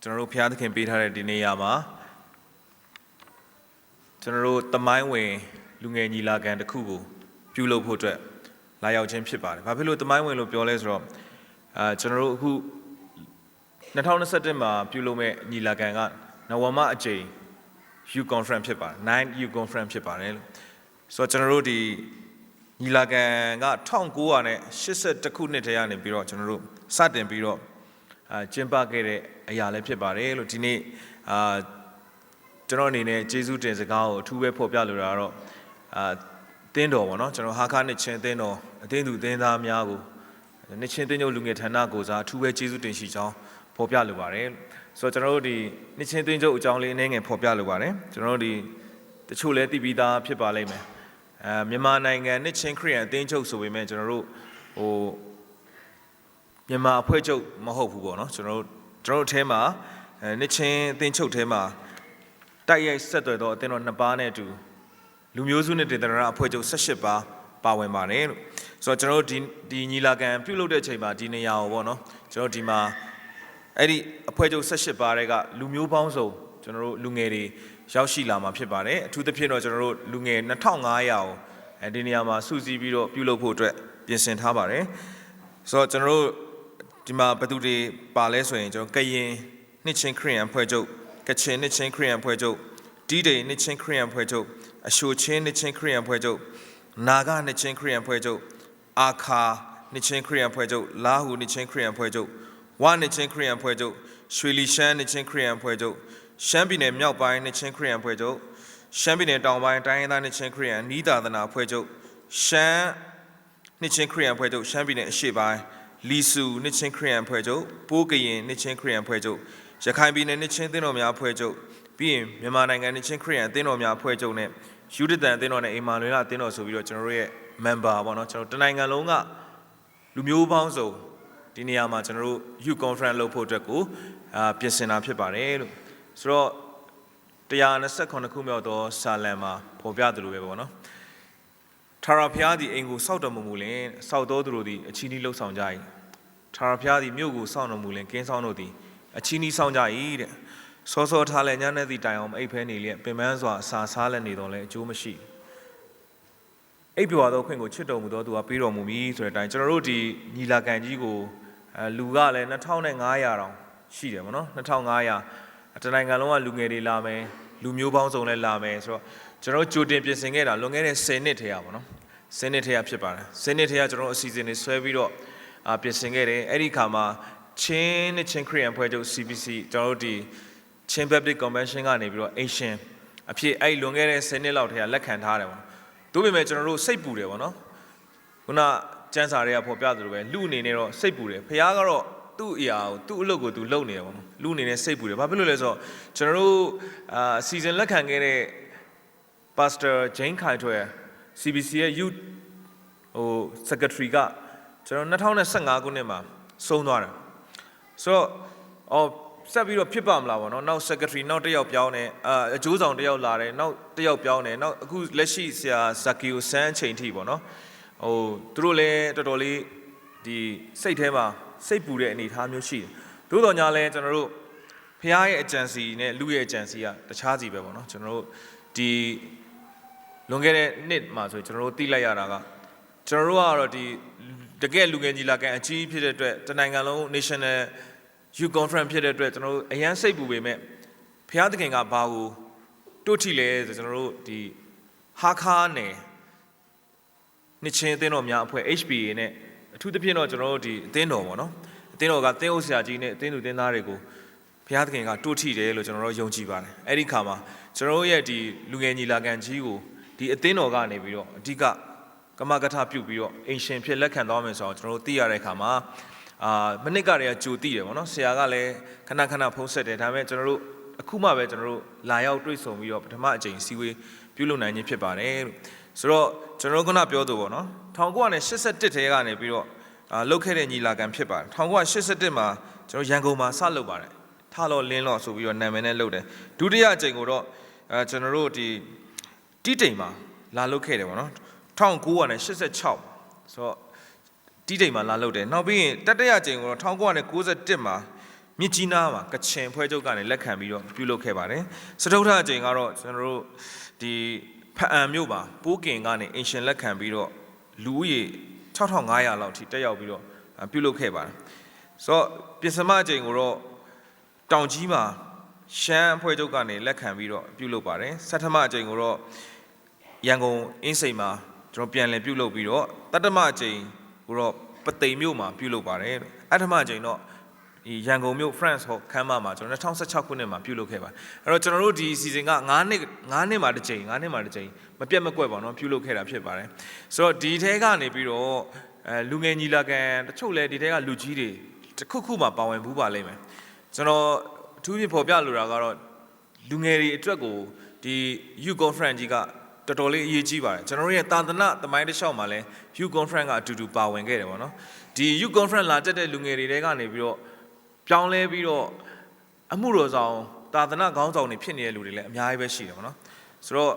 ကျွန်တော်တို့ဘုရားသခင်ပေးထားတဲ့ဒီနေရာမှာကျွန်တော်တို့တမိုင်းဝင်လူငယ်ညီလာခံတစ်ခုကိုပြုလုပ်ဖို့အတွက်လာရောက်ခြင်းဖြစ်ပါတယ်။ဘာဖြစ်လို့တမိုင်းဝင်လို့ပြောလဲဆိုတော့အာကျွန်တော်တို့အခု 2021မှာပြုလုပ်မဲ့ညီလာခံကနဝမအကြိမ် U conference ဖြစ်ပါတယ်9 U conference ဖြစ်ပါတယ်လို့ဆိုတော့ကျွန်တော်တို့ဒီညီလာခံက1981ခုနှစ်တည်းကနေပြီးတော့ကျွန်တော်တို့စတင်ပြီးတော့အာကျင်းပခဲ့တဲ့အရာလည်းဖြစ်ပါတယ်လို့ဒီနေ့အာကျွန်တော်အနေနဲ့ကျေးဇူးတင်စကားကိုအထူးပဲဖော်ပြလိုတာကတော့အာတင်းတော်ပေါ့နော်ကျွန်တော်ဟာခါနှစ်ချင်းတင်းတော်အတင်းသူအတင်းသားများကို နှစ်ချင်းတင်းကျုပ်လူငယ်ဌာနကိုစားအထူးပဲကျေးဇူးတင်ရှိကြောင်းဖော်ပြလိုပါတယ်ဆိုတော့ကျွန်တော်တို့ဒီနှစ်ချင်းတင်းကျုပ်အကြောင်းလေးအနည်းငယ်ဖော်ပြလိုပါတယ်ကျွန်တော်တို့ဒီတချို့လည်းသိပြီးသားဖြစ်ပါလိမ့်မယ်အဲမြန်မာနိုင်ငံနှစ်ချင်းခရစ်ယာန်အသင်းချုပ်ဆိုပေမဲ့ကျွန်တော်တို့ဟိုမြန်မာအဖွဲ့ချုပ်မဟုတ်ဘူးပေါ့နော်ကျွန်တော်တို့ကျွန်တော်တို့အထဲမှာအဲနှစ်ချင်းအသင်းချုပ်ထဲမှာတိုက်ရိုက်ဆက်သွယ်တော့အသင်းတော်နှစ်ပါးနဲ့အတူ လူမျိုးစုနဲ့ဒေသနာအဖွဲ့ချုပ်18ပါးပါဝင်ပါတယ်လို့ဆိုတော့ကျွန်တော်တို့ဒီဒီညီလာခံပြုလုပ်တဲ့အချိန်မှာဒီနေရာကိုပေါ့နော်ကျွန်တော်ဒီမှာအဲ့ဒီအဖွဲ့ချုပ်18ပါးတွေကလူမျိုးပေါင်းစုံကျွန်တော်တို့လူငယ်တွေရောက်ရှိလာမှာဖြစ်ပါတယ်အထူးသဖြင့်တော့ကျွန်တော်တို့လူငယ်2500ကိုအဲဒီနေရာမှာစုစည်းပြီးတော့ပြုလုပ်ဖို့အတွက်ပြင်ဆင်ထားပါတယ်ဆိုတော့ကျွန်တော်တို့ဒီမှာဘယ်သူတွေပါလဲဆိုရင်ကျွန်တော်ကရင်နှစ်ချင်းခရစ်ယာန်အဖွဲ့ချုပ်ကချင်နှစ်ချင်းခရစ်ယာန်အဖွဲ့ချုပ်တီးတိန်နှစ်ချင်းခရစ်ယာန်အဖွဲ့ချုပ်အရှိုချင်းနှစ်ချင်းခရစ်ယာန်အဖွဲ့ချုပ်နာဂနှစ်ချင်းခရစ်ယာန်အဖွဲ့ချုပ်အာခါနှစ်ချင်းခရစ်ယာန်အဖွဲ့ချုပ်လာဟူနှစ်ချင်းခရစ်ယာန်အဖွဲ့ချုပ်ဝနှစ်ချင်းခရစ်ယာန်အဖွဲ့ချုပ်ရွှေလီရှမ်းနှစ်ချင်းခရစ်ယာန်အဖွဲ့ချုပ်ရှမ်းပြည်နယ်မြောက်ပိုင်းနှစ်ချင်းခရစ်ယာန်အဖွဲ့ချုပ်ရှမ်းပြည်နယ်တောင်ပိုင်းတိုင်းရင်းသားနှစ်ချင်းခရစ်ယာန်နီးသာသနာအဖွဲ့ချုပ်ရှမ်း နှစ်ချင်းခရစ်ယာန်အဖွဲ့ချုပ်ရှမ်းပြည်နယ်အရှေ့ပိုင်းလီဆူနှစ်ချင်းခရစ်ယာန်အဖွဲ့ချုပ်ပိုးကရင်နှစ်ချင်းခရစ်ယာန်အဖွဲ့ချုပ်ရခိုင်ပြည်နယ်နှစ်ချင်းသင်းတော်များအဖွဲ့ချုပ်ပြီးရင်မြန်မာနိုင်ငံနှစ်ချင်းခရစ်ယာန်သင်းတော်များအဖွဲ့ချုပ်နဲ့ယူဒတန်သင်းတော်နဲ့အိမ်မာလွင်လာသင်းတော်ဆိုပြီးတော့ကျွန်တော်တို့ရဲ့ member ပေါ့နော်ကျွန်တော်တနိုင်ငံလုံးကလူမျိုးပေါင်းစုံဒီနေရာမှာကျွန်တော်တို့ youth conference လုပ်ဖို့အတွက်ကိုအာပြင်ဆင်တာဖြစ်ပါတယ်လို့ဆိုတော့128ခုမြောက်သောစာလံမှာဖော်ပြသလိုပဲပေါ့နော် ထာဝရဘုရားသည်အိမ်ကိုစောက်တော်မမူလင်စောက်တော်သူတို့သည်အချီးနှီးလှုပ်ဆောင်ကြ၏ထာဝရဘုရားသည်မြို့ကိုစောင့်တော်မူလင်ကင်းဆောင်တို့သည်အချီးနှီးဆောင်ကြ၏တဲ့စောစောထားလဲညနေသည့်တိုင်အောင်မအိပ်ဖဲနေလျက်ပင်ပန်းစွာအစာစားလည်းနေတော်လဲအကျိုးမရှိအိပ်ပျော်သောခွင့်ကိုချစ်တော်မူသောသူကပေးတော်မူမည်ဆိုတဲ့အတိုင်းကျွန်တော်တို့ဒီညီလာခံကြီးကိုအဲလူကလည်း2500တောင်ရှိတယ်ဗောနော်2500တနိုင်ငံလုံးကလူငယ်တွေလာမယ်လူမျိုးပေါင်းစုံလည်းလာမယ်ဆိုတော့ကျွန်တော်တို့ကြိုတင်ပြင်ဆင်ခဲ့တာလွန်ခဲ့တဲ့10နှစ်ထဲရပါတော့ 10နှစ်ထဲရဖြစ်ပါတယ်10နှစ်ထဲရကျွန်တော်တို့အစီအစဉ်တွေဆွဲပြီးတော့အာပြင်ဆင်ခဲ့တယ်အဲ့ဒီခါမှာချင်းနဲ့ချင်းခရီးယန်ဖွဲ့ချုပ် CBC ကျွန်တော်တို့ဒီချင်း Baptist Convention ကနေပြီးတော့ Asian အဖြစ်အဲ့လွန်ခဲ့တဲ့10နှစ်လောက်ထဲကလက်ခံထားတယ်ပေါ့တို့ပေမဲ့ကျွန်တော်တို့စိတ်ပူတယ်ပေါ့နော်ခုနကျန်းစာတွေကဖော်ပြသလိုပဲလူအနေနဲ့တော့စိတ်ပူတယ်ဖခင်ကတော့သူ့အရာကိုသူ့အလုပ်ကိုသူလုပ်နေတယ်ပေါ့နော်လူအနေနဲ့စိတ်ပူတယ်ဘာဖြစ်လို့လဲဆိုတော့ကျွန်တော်တို့အာစီစဉ်လက်ခံခဲ့တဲ့ Pastor Jane Khai ထွဲ CBC ရဲ့ youth ဟို secretary ကကျွန်တော်2015ခုနှစ်မှာဆုံးသွားတာဆိုတော့အော်ဆက်ပြီးတော့ဖြစ်ပါမလားဗောနော်နောက် secretary နောက်တစ်ယောက်ပြောင်းတယ်အာအကျိုးဆောင်တစ်ယောက်လာတယ်နောက်တစ်ယောက်ပြောင်းတယ်နောက်အခုလက်ရှိဆရာဇာကီယိုဆန်းအချိန်ထိဗောနော်ဟိုသူတို့လည်းတော်တော်လေးဒီစိတ်ထဲမှာစိတ်ပူတဲ့အနေအထားမျိုးရှိတယ်သို့တော်ညာလဲကျွန်တော်တို့ဖះရဲ့အကြံစီနဲ့လူရဲ့အကြံစီကတခြားစီပဲဗောနော်ကျွန်တော်တို့ဒီလွန်ခဲ့တဲ့နှစ်မှာဆိုကျွန်တော်တို့သိလိုက်ရတာကကျွန်တော်တို့ကတော့ဒီတကယ်လူငယ်ကြီးလာကန်အကြီးဖြစ်တဲ့အတွက်တနိုင်ငံလုံး National Youth Conference ဖြစ်တဲ့အတွက်ကျွန်တော်တို့အရန်စိတ်ပူပေမဲ့ဖះသခင်ကဘာကိုတို့ထိလဲဆိုကျွန်တော်တို့ဒီဟာခါနယ်နှစ်ချင်းအသင်းတော်များအဖွဲ့ HPA နဲ့အထူးသဖြင့်တော့ကျွန်တော်တို့ဒီအသင်းတော်ပေါ့နော်အသင်းတော်ကသင်းအုပ်ဆရာကြီးနဲ့အသင်းသူသင်းသားတွေကိုဘုရားသခင်ကတို့ထိတယ်လို့ကျွန်တော်တို့ယုံကြည်ပါတယ်အဲ့ဒီခါမှာကျွန်တော်တို့ရဲ့ဒီလူငယ်ညီလာခံကြီးကိုဒီအသင်းတော်ကနေပြီးတော့အဓိကကမကထပြုတ်ပြီးတော့အင်ရှင်ဖြစ်လက်ခံသွားမယ်ဆိုတော့ကျွန်တော်တို့သိရတဲ့အခါမှာအာမနစ်ကတည်းကကြိုသိတယ်ဗောနော်ဆရာကလည်းခဏခဏဖုံးဆက်တယ်ဒါပေမဲ့ကျွန်တော်တို့အခုမှပဲကျွန်တော်တို့လာရောက်တွေ့ဆုံပြီးတော့ပထမအကြိမ်စီဝေးပြုလုပ်နိုင်ခြင်းဖြစ်ပါတယ်လို့ဆိုတော့ကျွန်တော်တို့ခုနပြောသူဗောနော်1981ထဲကနေပြီးတော့အာလုတ်ခဲ့တဲ့ညီလာခံဖြစ်ပါတယ်1981မှာကျွန်တော်ရန်ကုန်မှာစလုပ်ပါတယ်ထလော်လင်းလော်ဆိုပြီးတော့နာမည်နဲ့လုပ်တယ်ဒုတိယအကြိမ်ကိုတော့အဲကျွန်တော်တို့ဒီတိတိမ်မှာလာလုတ်ခဲ့တယ်ဗောနော်1986ဆိုတော့တိတိမ်မှာလာလုတ်တယ်နောက်ပြီးရင်တတိယအကြိမ်ကိုတော့1991မှာမြစ်ကြီးနားမှာကချင်ဖွဲ့ချုပ်ကနေလက်ခံပြီးတော့ပြုလုပ်ခဲ့ပါတယ်စတုထအကြိမ်ကတော့ကျွန်တော်တို့ဒီဖအံမြို့မှာပိုးကင်ကနေအင်ရှင်လက်ခံပြီးတော့လူဦးရေ6500လောက်ထိတက်ရောက်ပြီးတော့ပြုလုပ်ခဲ့ပါတယ်ဆိုတော့ပြင်စမအကြိမ်ကိုတော့တောင်ကြီးမှာရှမ်းအဖွဲ့ချုပ်ကနေလက်ခံပြီးတော့ပြုလုပ်ပါတယ်ဆဋ္ဌမအကြိမ်ကိုတော့ရန်ကုန်အင်းစိန်မှာကျွန်တော်ပြန်လည်ပြုလုပ်ပြီးတော့တတ္တမအကြိမ်ကိုတော့ပသိမ်မြို့မှာပြုလုပ်ပါတယ်အထမအကြိမ်တော့ဒီရန်ကုန်မြို့ France ဟောခန်းမမှာကျွန်တော်2016ခုနှစ်မှာပြုလုပ်ခဲ့ပါတယ်အဲ့တော့ကျွန်တော်တို့ဒီ season က9နှစ်9နှစ်မှာတစ်ကြိမ်9နှစ်မှာတစ်ကြိမ်မပြတ်မကွက်ပါတော့ပြုလုပ်ခဲ့တာဖြစ်ပါတယ်ဆိုတော့ဒီထဲကနေပြီးတော့အဲလူငယ်ညီလာခံတချို့လည်းဒီထဲကလူကြီးတွေတစ်ခုခုမှပါဝင်ဘူးပါလိမ့်မယ်ကျွန်တော်အထူးဖြင့်ဖော်ပြလိုတာကတော့လူငယ်တွေအတွက်ကိုဒီ Youth Conference ကြီးကတော်တော်လေးအရေးကြီးပါတယ်ကျွန်တော်တို့ရဲ့တာသနာသမိုင်းတစ်လျှောက်မှာလဲ Youth Conference ကအတူတူပါဝင်ခဲ့တယ်ပေါ့နော်ဒီ Youth Conference လာတက်တဲ့လူငယ်တွေတဲကနေပြီးတော့ပြောင်းလဲပြီးတော့အမှုတော်ဆောင်တာသနာခေါင်းဆောင်တွေဖြစ်နေတဲ့လူတွေလည်းအများကြီးပဲရှိတယ်ပေါ့နော်ဆိုတော့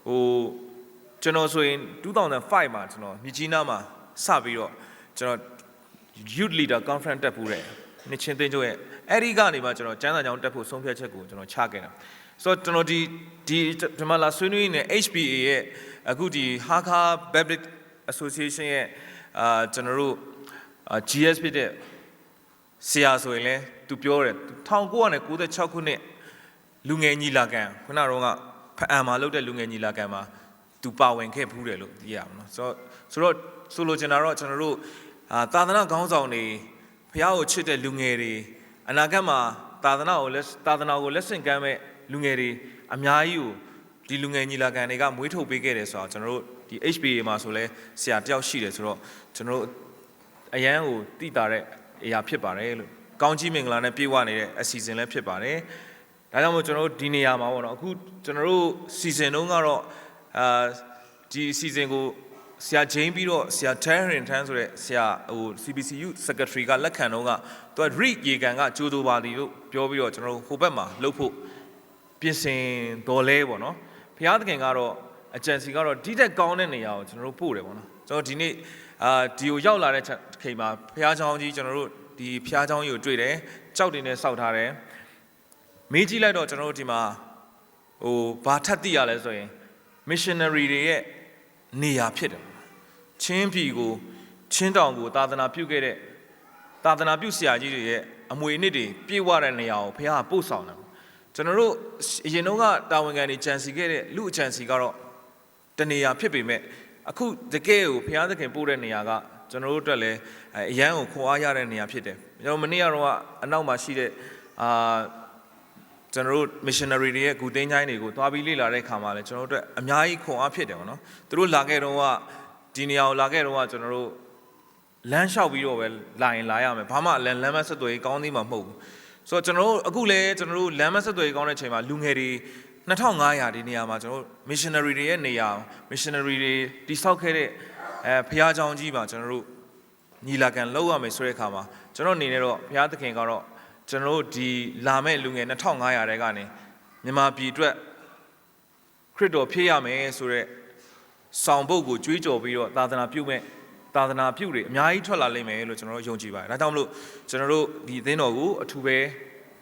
ဟိုကျွန်တော်ဆိုရင်2005မှာကျွန်တော်မြကြီးနားမှာစပြီးတော့ကျွန်တော် Youth Leader Conference တက်ဖူးတယ်နှစ်ချင်းသိန်းကျိုးရဲ့အဲ့ဒီကနေမှကျွန်တော်ကျန်းစာကြောင်းတက်ဖို့ဆုံးဖြတ်ချက်ကိုကျွန်တော်ချခဲ့တာဆိုတော့ကျွန်တော်ဒီဒီဒီမှာလာဆွေးနွေးနေတဲ့ HPA ရဲ့အခုဒီ Hakha Baptist Association ရဲ့အာကျွန်တော်တို့ GS ဖြစ်တဲ့ဆရာဆိုရင်လည်းသူပြောတယ်1996ခုနှစ်လူငယ်ညီလာခံခုနကတော့ကဖအံမှာလုပ်တဲ့လူငယ်ညီလာခံမှာသူပါဝင်ခဲ့ဖူးတယ်လို့သိရပါတော့ဆိုတော့ဆိုတော့ဆိုလိုချင်တာတော့ကျွန်တော်တို့အာသာသနာခေါင်းဆောင်တွေဖះကိုချစ်တဲ့လူငယ်တွေအနာဂတ်မှာသာသနာကိုလက်သာသနာကိုလက်ဆင့်ကမ်းမဲ့လူငယ်တွေအများကြီးကိုဒီလူငယ်ညီလာခံတွေကမွေးထုတ်ပေးခဲ့တယ်ဆိုတော့ကျွန်တော်တို့ ဒီ HPA မှာဆိုလဲဆရာတယောက်ရှိတယ်ဆိုတော့ကျွန်တော်တို့အရန်ကိုတည်တာတဲ့အရာဖြစ်ပါတယ်လို့ကောင်းကြီးမင်္ဂလာနဲ့ပြည့်ဝနေတဲ့အစီအစဉ်လည်းဖြစ်ပါတယ်ဒါကြောင့်မို့ကျွန်တော်တို့ဒီနေရာမှာပေါ့နော်အခုကျွန်တော်တို့စီစဉ်တုန်းကတော့အာဒီအစီအစဉ်ကိုဆရာဂျိန်းပြီးတော့ဆရာ Terrin ထန်းဆိုတဲ့ဆရာဟို CBCU secretary ကလက်ခံတော့ကသူက read ရေကန်ကကြိုးတိုပါသည်လို့ပြောပြီးတော့ကျွန်တော်တို့ဟိုဘက်မှာလှုပ်ဖို့ ပြင်ဆင်တော်လဲပေါ့နော်ဖျားသခင်ကတော့အကြံစီကတော့ဒီတက်ကောင်းတဲ့နေရာကိုကျွန်တော်တို့ပို့တယ်ပေါ့နော်ကျွန်တော်ဒီနေ့အာဒီကိုရောက်လာတဲ့ချိန်မှာဖျားချောင်းကြီးကျွန်တော်တို့ဒီဖျားချောင်းကြီးကိုတွေ့တယ်ကြောက်တင်နဲ့စောက်ထားတယ်မေးကြည့်လိုက်တော့ကျွန်တော်တို့ဒီမှာဟိုဘာထပ်သိရလဲဆိုရင် missionary တွေရဲ့နေရာဖြစ်တယ်ချင်းပြည်ကိုချင်းတောင်ကိုသာသနာပြုခဲ့တဲ့သာသနာပြုဆရာကြီးတွေရဲ့အမွေအနှစ်တွေပြည့်ဝတဲ့နေရာကိုဖျားကပို့ဆောင်တယ် ကျွန်တော်တို့အရင်တော့ကတာဝန်ခံတွေကြံစီခဲ့တဲ့လူအကြံစီကတော့တနေရာဖြစ်ပေမဲ့အခုတကယ်ကိုဘုရားသခင်ပို့တဲ့နေရာကကျွန်တော်တို့အတွက်လည်းအရန်ကိုခွန်အားရတဲ့နေရာဖြစ်တယ်ကျွန်တော်မနေ့ကတော့အနောက်မှာရှိတဲ့အာကျွန်တော်တို့ missionary တွေရဲ့ဂူသိန်းချိုင်းတွေကိုသွားပြီးလေ့လာတဲ့အခါမှာလည်းကျွန်တော်တို့အတွက်အများကြီးခွန်အားဖြစ်တယ်ပေါ့နော်သူတို့လာခဲ့တော့ကဒီနေရာကိုလာခဲ့တော့ကကျွန်တော်တို့လမ်းလျှောက်ပြီးတော့ပဲလာရင်လာရမယ်ဘာမှလမ်းလမ်းမဆက်သွယ်ကောင်းသေးမှာမဟုတ်ဘူး ဆိုတော့ကျွန်တော်တို့အခုလဲကျွန်တော်တို့လမ်းမဆက်သွယ်ကောင်းတဲ့ချိန်မှာလူငယ်တွေ2500ဒီနေရာမှာကျွန်တော်တို့ missionary တွေရဲ့နေရာ missionary တွေတိဆောက်ခဲ့တဲ့အဲဖျားเจ้าကြီးမှာကျွန်တော်တို့ညီလာခံလုပ်ရမယ်ဆိုတဲ့အခါမှာကျွန်တော်အနေနဲ့တော့ဘုရားသခင်ကတော့ကျွန်တော်တို့ဒီလာမဲ့လူငယ်2500တဲကနေမြန်မာပြည်အတွက်ခရစ်တော်ဖြစ်ရမယ်ဆိုတဲ့ဆောင်ပုဒ်ကိုကြွေးကြော်ပြီးတော့သာသနာပြုမဲ့သာသနာပြုတွေအများကြီးထွက်လာလိမ့်မယ်လို့ကျွန်တော်တို့ယုံကြည်ပါတယ်။ဒါကြောင့်မလို့ကျွန်တော်တို့ဒီအသင်းတော်ကိုအထူးပဲ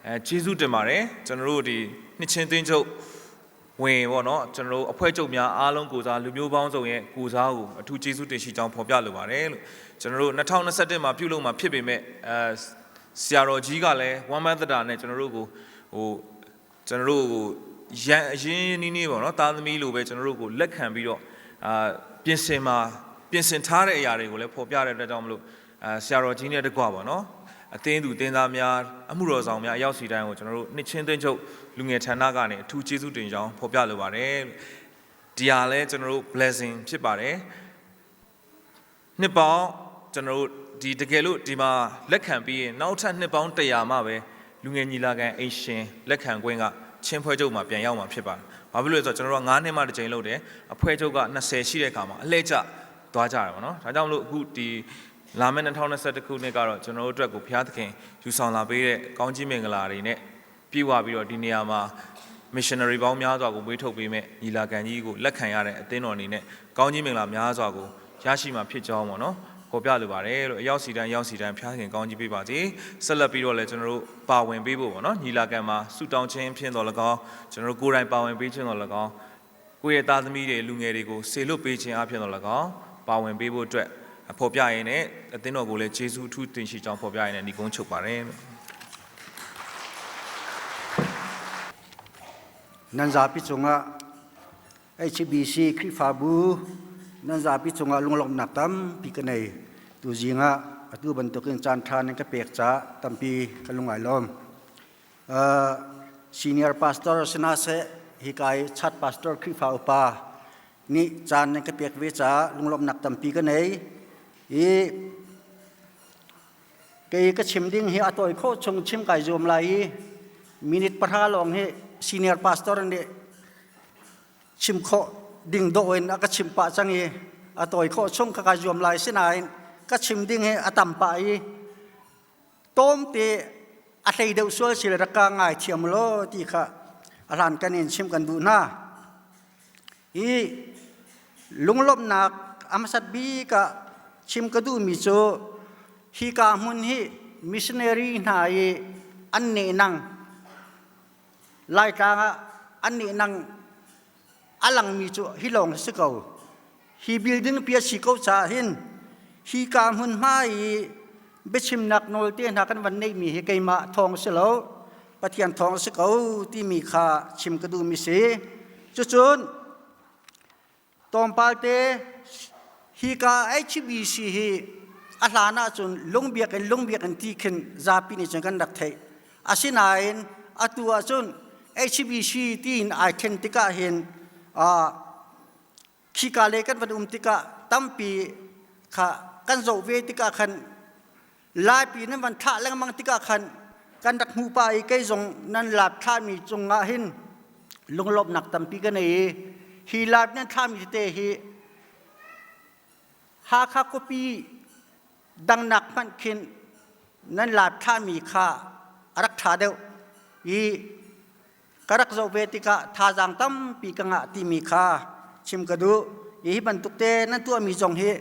အဲကျေးဇူးတင်ပါတယ်။ကျွန်တော်တို့ဒီနှစ်ချင်းသင်းချုပ်ဝင်ပေါ့နော်ကျွန်တော်တို့အဖွဲ့ချုပ်များအားလုံးကိုစားလူမျိုးပေါင်းစုံရဲ့ကိုစားကိုအထူးကျေးဇူးတင်ရှိကြောင်းဖော်ပြလိုပါတယ်လို့ကျွန်တော်တို့2021မှာပြုလုပ်မှာဖြစ်ပေမဲ့အဲဆရာတော်ကြီးကလည်းဝမ်းမန်းတတာနဲ့ကျွန်တော်တို့ကိုဟို ကျွန်တော်တို့ကိုရန်အရင်နီးနီးပေါ့နော်သားသမီးလိုပဲကျွန်တော်တို့ကိုလက်ခံပြီးတော့အာပြင်ဆင်မှာပြင်ဆင်ထားတဲ့အရာတွေကိုလည်းဖော်ပြတဲ့အတွက်ကြောင့်မလို့အာဆရာတော်ကြီးနဲ့တကွပါနော်အသင်းသူအသင်းသားများအမှုတော်ဆောင်များအရောက်စီတိုင်းကိုကျွန်တော်တို့နှစ်ချင်းသိန်းချုပ်လူငယ်ဌာနကနေအထူးကျေးဇူးတင်ကြောင်းဖော်ပြလိုပါတယ်ဒီဟာလည်းကျွန်တော်တို့ blessing ဖြစ်ပါတယ်နှစ်ပေါင်းကျွန်တော်တို့ဒီတကယ်လို့ဒီမှာလက်ခံပြီးရင်နောက်ထပ်နှစ်ပေါင်း100မှပဲလူငယ်ညီလာခံအရှင်လက်ခံခွင့်ကချင်းဖွဲ့ချုပ်မှာပြန်ရောက်မှာဖြစ်ပါတယ်။ဘာဖြစ်လို့လဲဆိုတော့ကျွန်တော်တို့က9နှစ်မှတစ်ကြိမ်လုပ်တယ်။အဖွဲ့ချုပ်က20ရှိတဲ့အခါမှာအလှည့်ကျသွားကြတယ်ပေါ့နော်။ဒါကြောင့်မလို့အခုဒီလာမယ့်2021ခုနှစ်ကတော့ကျွန်တော်တို့အတွက်ကိုဘုရားသခင်ယူဆောင်လာပေးတဲ့ကောင်းကြီးမင်္ဂလာတွေနဲ့ပြည့်ဝပြီးတော့ဒီနေရာမှာ missionary ပေါင်းများစွာကိုမွေးထုတ်ပေးမဲ့ညီလာခံကြီးကိုလက်ခံရတဲ့အသင်းတော်အနေနဲ့ကောင်းကြီးမင်္ဂလာများစွာကိုရရှိမှာဖြစ်ကြောင်းပေါ့နော်ပေါ်ပြလိုပါတယ်လို့အရောက်စီတိုင်းရောက်စီတိုင်းဖျားခင်ကောင်းကြီးပေးပါစေဆက်လက်ပြီးတော့လည်းကျွန်တော်တို့ပါဝင်ပေးဖို့ပေါ့နော်ညီလာခံမှာဆုတောင်းခြင်းဖြစ်တော်၎င်းကျွန်တော်တို့ကိုယ်တိုင်ပါဝင်ပေးခြင်းတော်၎င်းကိုယ့်ရဲ့သားသမီးတွေလူငယ်တွေကိုဆေလွတ်ပေးခြင်းအဖြစ်တော်၎င်းပါဝင်ပေးဖို့အတွက်ဖော်ပြရင်းနဲ့အသင်းတော်ကိုလည်းယေရှုအထူးတင်ရှိကြောင်းဖော်ပြရင်းနဲ့ညီကုန်းချုပ်ပါတယ်လို့ Nan zapi cungah HBC Khrihfabu nan zapi cungah lunglawmhnak tampi ka nei. Tuzing ah atu bantukin caan ṭha nan ka pek caah tampi ka lung ai lawm. Uh, senior pastor sina seh hika i chat pastor Khrihfa upa nih caan nan ka pek ve caah lunglawmhnak tampi ka nei. I kei ka chim ding hi a tawi khawh chung chim kai zuam lai i minute pahra lawng hi senior pastor nih chim khawh ding dawh in a ka chim pah cang i a tawi khawh chung ka kai zuam lai sinain ka chim ding hi a tam pah i tawmte a hlei deuh sual sil rak ka ngai thiam law ti kha a hlan kan in chim kan duh hna i lunglawmhnak a hmasat bik ah chim ka duhmi cu hika hmun hi missionary hna i an nehnang Laitlang ah an nehnang a langmi cu hi lawng si ko. Hi building pi a si ko caah hin hika hmunhma i biachimnak nawl te hna kan van neihmi hi keimah thawng si lo Pathian thawng si ko timi kha chim ka duhmi si. Cucun tlawmpal te hika HBC hi a hlan ahcun lungbiak in lungbiak in ti khin zapi nih cun kan rak theih. Asinain atu ahcun HBC tiin ai then tikah hin. Khika le kan van um tikah tampi kha kan zoh ve tikah khan Laipi nan van thlah lengmang tikah khan kan rak hmuh pah i kei zong nan lap thlahmi cungah hin lunglawmhnak tampi ka nei i hi lap nan thlahmi tete hi Hakha khuapi dangnak hmanh khin nan lap thlahmi kha a rak ṭha deuh i ka rak zoh ve tikah thazaang tampi ka ngah timi kha chim ka duh. Hi bantuk te nan tuahmi zong hi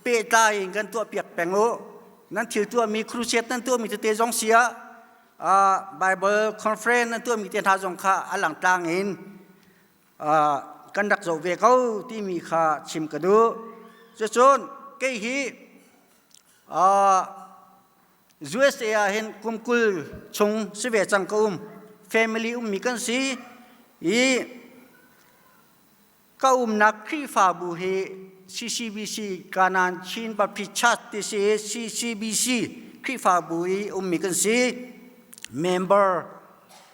pehtlai in kan tuahpiak peng u. Nan thil tuahmi crusade nan tuahmi tete zong si ah Bible conference nan tuahmi te hna zong kha a langtlang in kan rak zoh ve ko timi kha chim ka duh. Cucun kei hi USA ah hin kum 20 chung si ve cang ka um. Family ummi kan si i ka umnak Khrihfabu hi CCBC Kanan Chin Baptist Church ti si CCBC Khrihfabu i ummi kan si. Member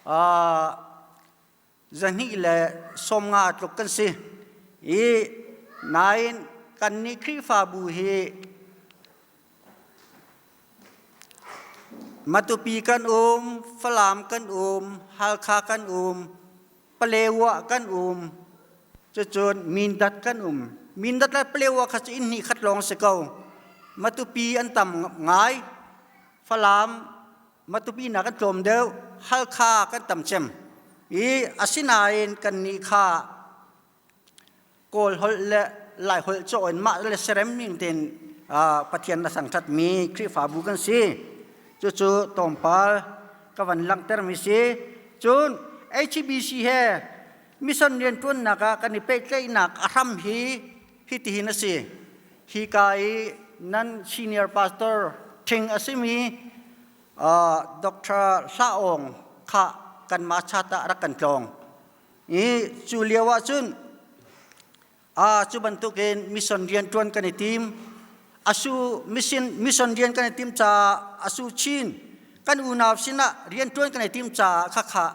250 tluk kan si. I nain kannih Khrihfabu hi Matupi kan um, Falam kan um, Halkha kan um, Palewa kan um, cucun Mindat kan um. Mindat le Palewa kha cu inn hnih khat lawng si ko. Matupi an tam ngai. Falam Matupi nak kan tlawm deuh, Halkha kan tam cem. I asinain kannih kha Kawl holh le Lai holh cawh in mah le serem ning tein Pathian na thangṭhatmi Khrihfabu kan si. Cucu tlawmpal ka van langhtermi si. Cun HBC he mission rianṭuannak ah kan i pehtlaihnak a hram hi hitihin a si. Hika i nan senior pastor ṭhing a simi Dr. Hla Aung kha kanmah chat ah rak kan tlawng. I cu lio ah cun cu bantukin mission rian ṭuan kan i tim. Asu mission mission rian kan i tim caah asu chin kan unau sinah rian ṭuan kan i tim caah khakha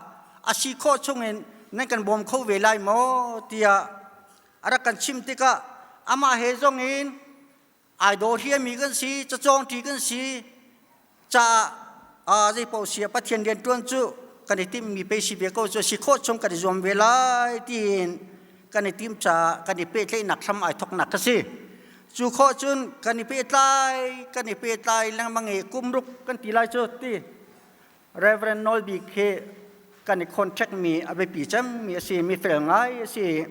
a si khawh chungin nan kan bawm kho ve lai maw tiah a rak kan chim tikah amah he zong in ai daw hliami kan si cacawng ṭi kan si caah zei paoh si Pathian rian ṭuan cu kan i timhmi pei si ve ko cu si khawh chung kan i zuam ve lai tiin kan i tim caah kan i pehtlaihnak hram ai thoknak ka si. Cu khawh cun kan i pehtlai kan i pehtlai lengmang i kum ruk kan ti lai cu ti Reverend Nawl Bik hi kan i contact mi a biapi cemmi a si mi fel ngai a si.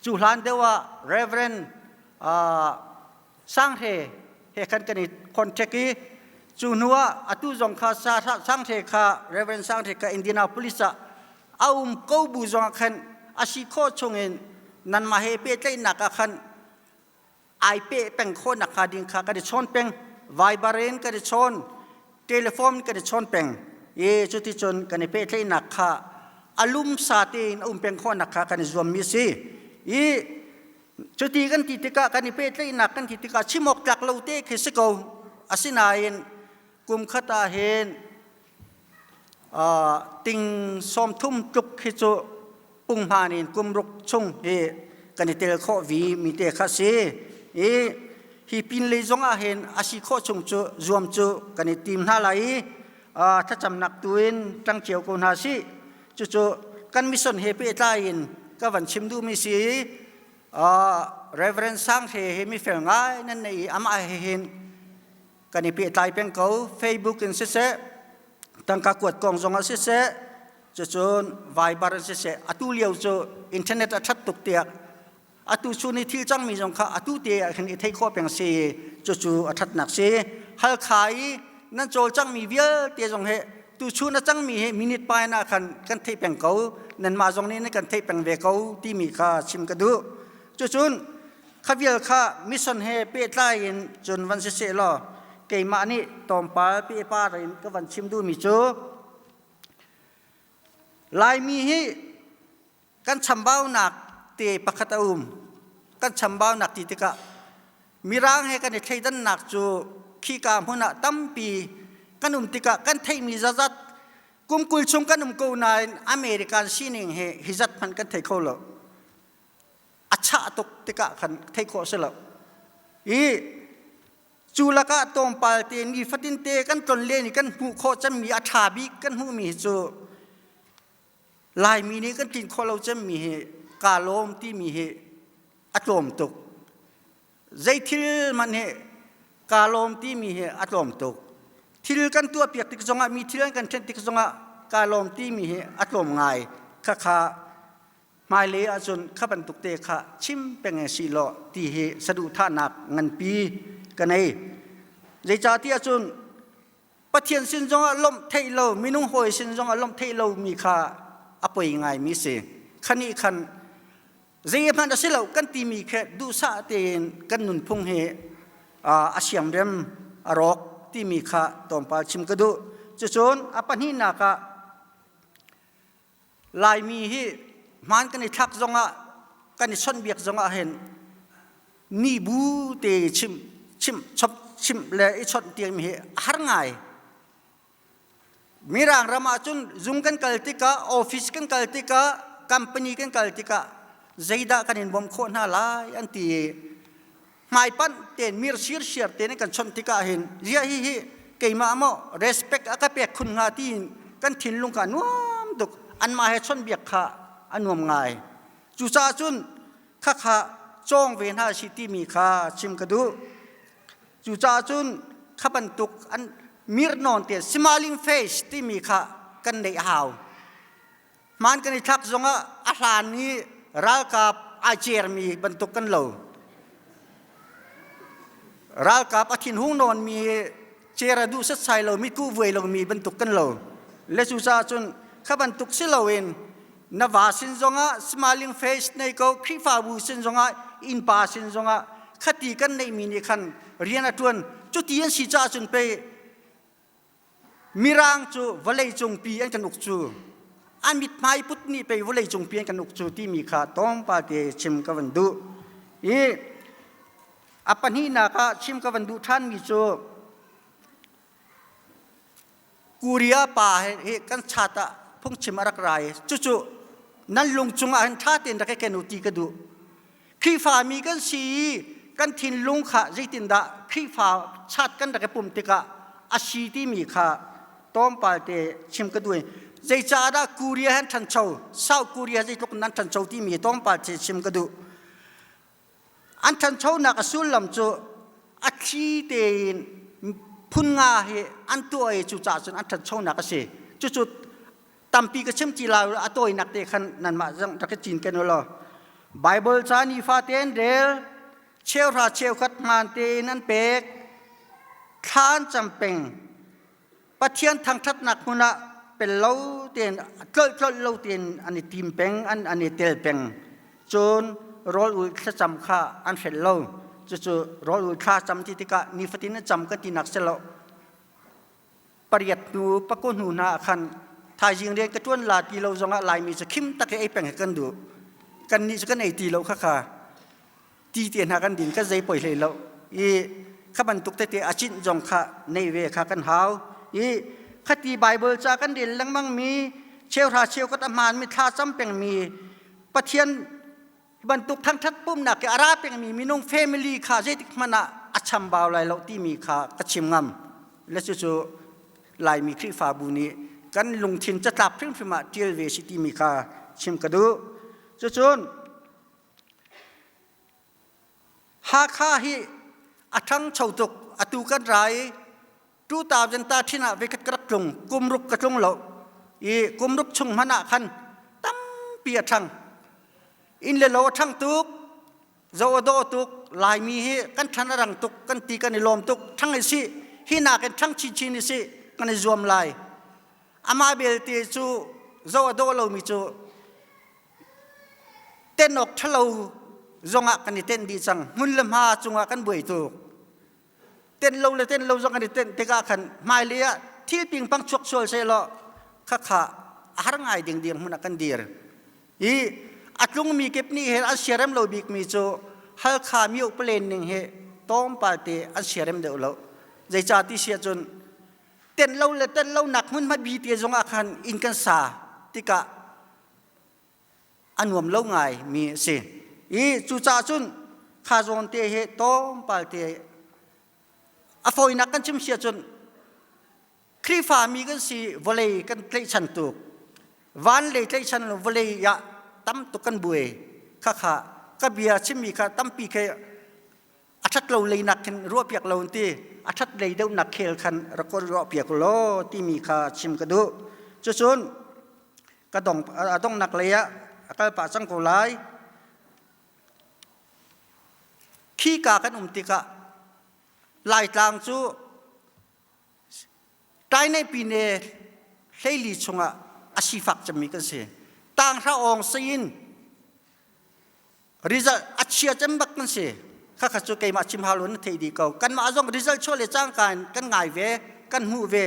Cu hlan deuh ah Reverend Sanghre he khan kan i contact i cu hnu ah atu zong kha Sanghre kha Reverend Sanghre kha Indianapolis ah a um ko bu zong ah khan a si khawh chungin nanmah he pehtlaihnak ah khan ai peh peng khawhnak hnga ding kha kan i chawn peng Viber in kan i chawn telephone kan i chawn peng i cuticun kan i pehtlaihnak kha a lumsa tein a um peng khawhnak kha kan i zuammi a si i Cuti kan ti tikah kan i pehtlaihnak kan ti tikah chim awk tlak lo te khi si ko. Asinain kum khat ah hin ting 30 tluk khi cu punghman in kum ruk chung hi kan i tel khawh vi mi te kha si. I hi pin lei zong ah hin a si khawh chung cu zuam cu kan i tim hna lai i thlacamnak tu in ṭang cio ko hna sih. Cucu kan mission he pehtlai in ka van chim duhmi si Reverend Sang Hre he mi fel ngai nan nei i amah he hin kan i pehtlai peng ko. Facebook in siseh, tangka kuat kong zong ah siseh, cucun Viber in siseh, atu lio cu internet a ṭhat tuk tiah atu chun i thil cangmi zong kha atu te ah khin i theih khawh peng si cucu a ṭhatnak si Halkha i nan cawlcangmi vialte zong he tuchun a cangmi hi minute pai na khan kan theih peng ko nanmah zong nih nan kan theih peng ve ko timi kha chim ka duh cucun kha vial kha mission he pehtlai in cun van si seh law keimah nih tlawmpal pehpar in ka van chim duhmi cu Laimi hi kan chambaunak te pakhat a um. Kan chambaunak ti tikah Mirang he kan i thleidannak cu khika hmun ah tampi kan um tikah kan theihmi zazat kum 20 chung kan um ko nain American sining he hi zat hmanh kan thei kho lo. A chah tuk tikah khan theih khawh si lo. I cu lakah tlawmpal te nifatin te kan tlon len i kan hmuh khawh cemmi a ṭha bik kan hmuhmi hi cu Laimi nih kan tlin khawh lo cemmi hi kaa lawm timi hi a tlawm tuk. Zei thil hmanh hi kaa lawm timi hi a tlawm tuk. Thil kan tuahpiak tik zongah mi thil an kan ṭhenh tik zongah kaa lawm timi hi a tlawm ngai. Khakha hmailei ahcun kha bantuk te kha chim peng si law ti hi saduhthahnak nganpi ka nei. Zeicahtiah cun Pathian sin zongah lawmh theih lo, minung hawi sin zongah lawmh theih lomi kha a poi ngaimi si. Khani khan zeihmanh a si lo kan timi khe duhsah tein kan nunphung hi a siamrem a rawk timi kha tlawmpal chim ka duh. Cucun a pahnihnak ah Laimi hi hmaan kan i thlak zongah kan i chawnhbiak zongah hin mibu te chim chim chop chim le i chawnh tiangmi hi a har ngai. Mirang ram ah cun zung kan kal tikah office kan kal tikah company kan kal tikah zeidah kan in bawmh khawh hna lai an ti i hmaipanh tein mir sirsiar tein kan chawnh tikah hin ziah hi hi keimah maw respect a ka pek khun hnga tiin kan thinlung kha nuam tuk anmah he chawnhbiak kha a nuam ngai. Cucaah cun khakha cawng ve hna si timi kha chim ka duh. Cucaah cun kha bantuk an mirnawn te smiling face timi kha kan neih a hau. Hmaan kan i thlak zongah a hlan i ralkap ai cermi bantuk kan lo. Ralkap a thinhung nawnmi cer a duh setsai lo mitkuh vuai lomi bantuk kan lo. Le cucaah cun kha bantuk si loin na va sin zongah smiling face nei ko Khrihfabu sin zongah innpa sin zongah khati kan neihmi nih khan rian a ṭuan cuti an si caah cun pei Mirang cu vawleicung pi an kan uk cu an mithmai put nih pei vawleicung pi an kan uk cu timi kha tlawmpal te chim ka van duh i a pahnihnak ah chim ka van duh ṭhanmi cu Korea pa hi kan chat ah phungchim a rak ra i cucu nan lung cungah hin ṭha tein rak i ken u ti ka duh. Khrihfami kan si i kan thinlung kha zeitindah Khrihfa chat kan rak i pum tikah a si timi kha tlawmpal te chim ka duh. Zeicahdah Korea han ṭhancho, South Korea zeitluk nan ṭhancho timi tlawmpal te chim ka duh. An ṭhanchonak a sullam cu a thli tein phun nga hi an tuah i cucaah cun an ṭhanchonak a si. Cucu tampi ka chim ti lai a tawinak te khan nanmah zong rak i cinken u law. Baibal ca nifate an rel, cheuhra cheukhat hmaan tein an pek, thla an cam peng. Pathian thangṭhatnak hmun ah pel lo tein tlolh tlolh lo tein an i tim peng an an i tel peng cun rawl ul thlacam kha an hrelh lo cucu rawl ul thla cam ti tikah nifatin a cam ka tinak si lo pariat hnu pakua hnu hna ah khan thaizing rian ka ṭuan la ti lo zongah Laimi cu khim tak i ei peng hi kan duh kannih cu kan ei ti lo kha kha ti te hna kan din kan zei poi hlei lo i kha bantuk tete a cinh zong kha nei ve kha kan hau i khati Bible ca kan rel lengmang mi cheuhra cheukhat a hmaan mi thla cam peng mi Pathian bantuk thangthat pumnak ke ara peng mi minung family kha zeitik hmanh ah a chambau lai lo timi kha ka chim ngam le cucu Laimi Khrihfabu nih kan lungthin catlap hrimhrim ah ṭial ve si timi kha chim ka duh cucun Hakha hi a ṭhangcho tuk. Atu kan ra i 2013 ah voikhat ka rak tlung. Kum ruk ka tlung lo. I kum ruk chung hmanh ah khan tampi a ṭhang. Inn le lo a ṭhang tuk. Zo a dawh tuk. Laimi hi kan ṭhan a rang tuk. Kan ti kan i lawm tuk. Ṭhang i sih. Hi nakin ṭhang chinchin i sih. Kan i zuam lai. Amah belte cu zo a dawh lomi cu Tenh awk ṭhalo zongah kan i tenh dih cang. Hmun le hma cungah kan buai tuk. Tenh lo le tenh lo zong kan i tenh tikah khan hmailei ah thil pingpang chuak sual sehlaw khakha a har ngai ding dirhmun ah kan dir. I a tlungmi kip nih hin an siarem lo bikmi cu Halkha mio palen ning hi tlawmpal te an siarem deuh lo. Zeicah ti si ahcun tenh lo le tenh lonak hmunhma bi te zongah khan inn kan sa tikah a nuam lo ngai mi a si. I cucaah cun kha zawn te he tlawmpal te a fawinak kan chim si ahcun Khrihfami kan si vawlei kan tlaihchan tuk. Van lei tlaihchan lo vawlei ah tam tuk kan buai. Khakha ka bia chimmi kha tampi khi a ṭhat lo lei nak khin ruahpiak lo ti a ṭhat lei deuh nak khel khan rak ruahpiak law timi kha chim ka duh. Cucun ka dong a dongnak lei ah a kal pah cang ko lai. Khika kan um tikah Laitlang cu Tainei pine hleili chungah a sifak cemmi kan si. Tanghra awng sein result a chia cem bak kan si. Khakha cu keimah chim hau lo na thei dih ko. Kanmah zong result chuah le cangka in kan ngai ve, kan hmuh ve.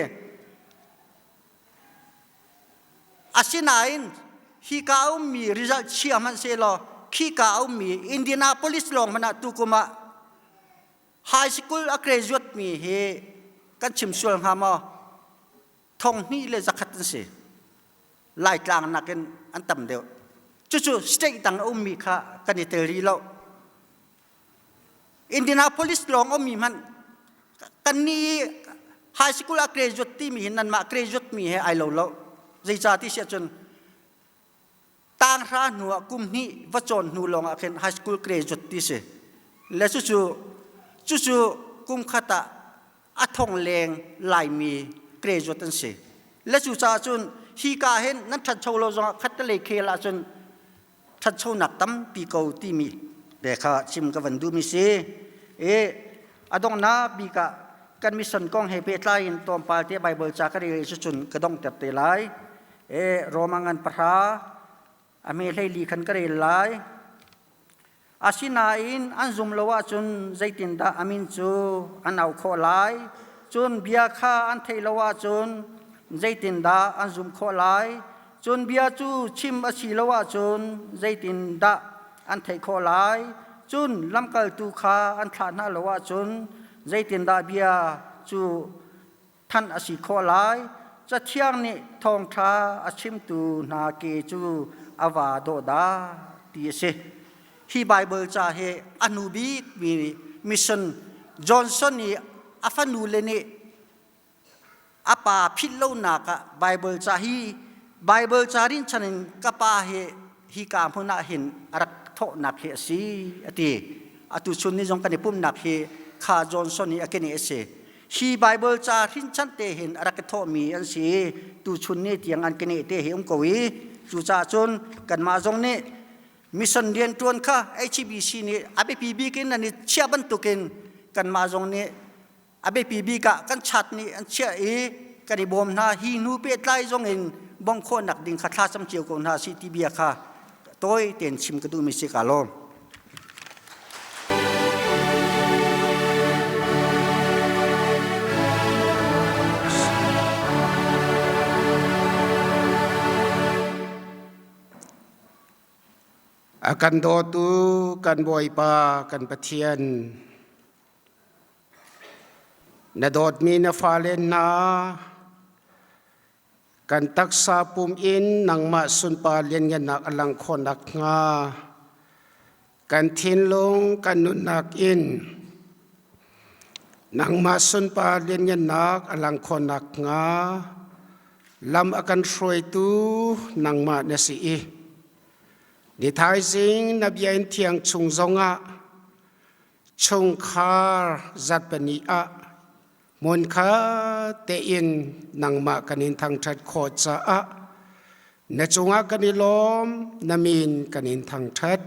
Asinain hika a ummi result chia hmanh sehlaw khika a ummi Indianapolis lawng hmanh ah tukum ah High school a graduate mi hi kan chim sual hnga maw? Thong hnih le zakhat an si. Laitlang nakin an tam deuh. Cucu state dang a ummi kha kan i tel rih lo. Indianapolis lawng ummi hmanh kan nih high school a graduate timi hi nanmah graduate mi he ai lo lo. Zeicah ti si ahcun Tanghra hnu ah kum hnih va cawn hnu lawng ah khin high school graduate ti si. Le cucu cucu kum khat ah a thong leng Laimi graduate an si. Le cucaah cun hi ka hin nan ṭhancho lo zongah khat te lei khel ahcun ṭhanchonak tampi ko timi te kha chim ka van duhmi si. I a donghnak bik ah kan mission kong he pehtlai in tlawmpal te Bible ca ka rel i cun ka donghter te lai. E Roma ngan pahra a me hleili khan ka rel lai. Asinain an zum lo ahcun zeitindah a min cu an au khawh lai? Cun bia kha an theih lo ahcun zeitindah an zumh khawh lai? Cun bia cu chim a si lo ahcun zeitindah an theih khawh lai? Cun lamkaltu kha an thlah hna lo ahcun zeitindah bia cu thanh a si khawh lai. Cathiang nih thawngṭha a chimtu hna ke cu a va dawh dah ti a si. Hi Baibal ca hi a hnu bikmi mission Johnson i a fanule nih a pa philh lonak ah Baibal ca hi Baibal ca rinhchan in ka pa hi hika hmun ah hin a rak thawhnak hi a si a ti. Atu chun ni zong kan i pumhnak hi kha Johnson i a kene a si. Hi Baibal ca hrinchanh te hin a rak i thawhmi an si i tuchun ni tiang an keneh te hi um ko i cucaah cun kanmah zong nih mission rianṭuan kha HBC nih a biapi bik in an i chiah bantukin kanmah zong nih a biapi bik ah kan chat nih an chiah i kan i bawm hna hi hnu pehtlai zong in bawmh khawhnak ding kha thlacam cio ko hna si ti bia kha tawi tein chim ka duhmi si ka lawm. A kan dawtu kan Bawipa kan Pathian na dawtmi na fale hna Kan taksa pum in nangmah sunpar lianngannak a lang khawh nakhnga kan thinlung kan nunnak in nangmah sunpar lianngannak a lang khawh nakhnga lam a kan hruaitu nangmah na si i ni thaizing na bia in thiang chung zongah chungkhar zatpani ah Hmunkha tein nangmah kan in thangṭhat khawh caah na cungah kan i lawm, na min kan in thangṭhat.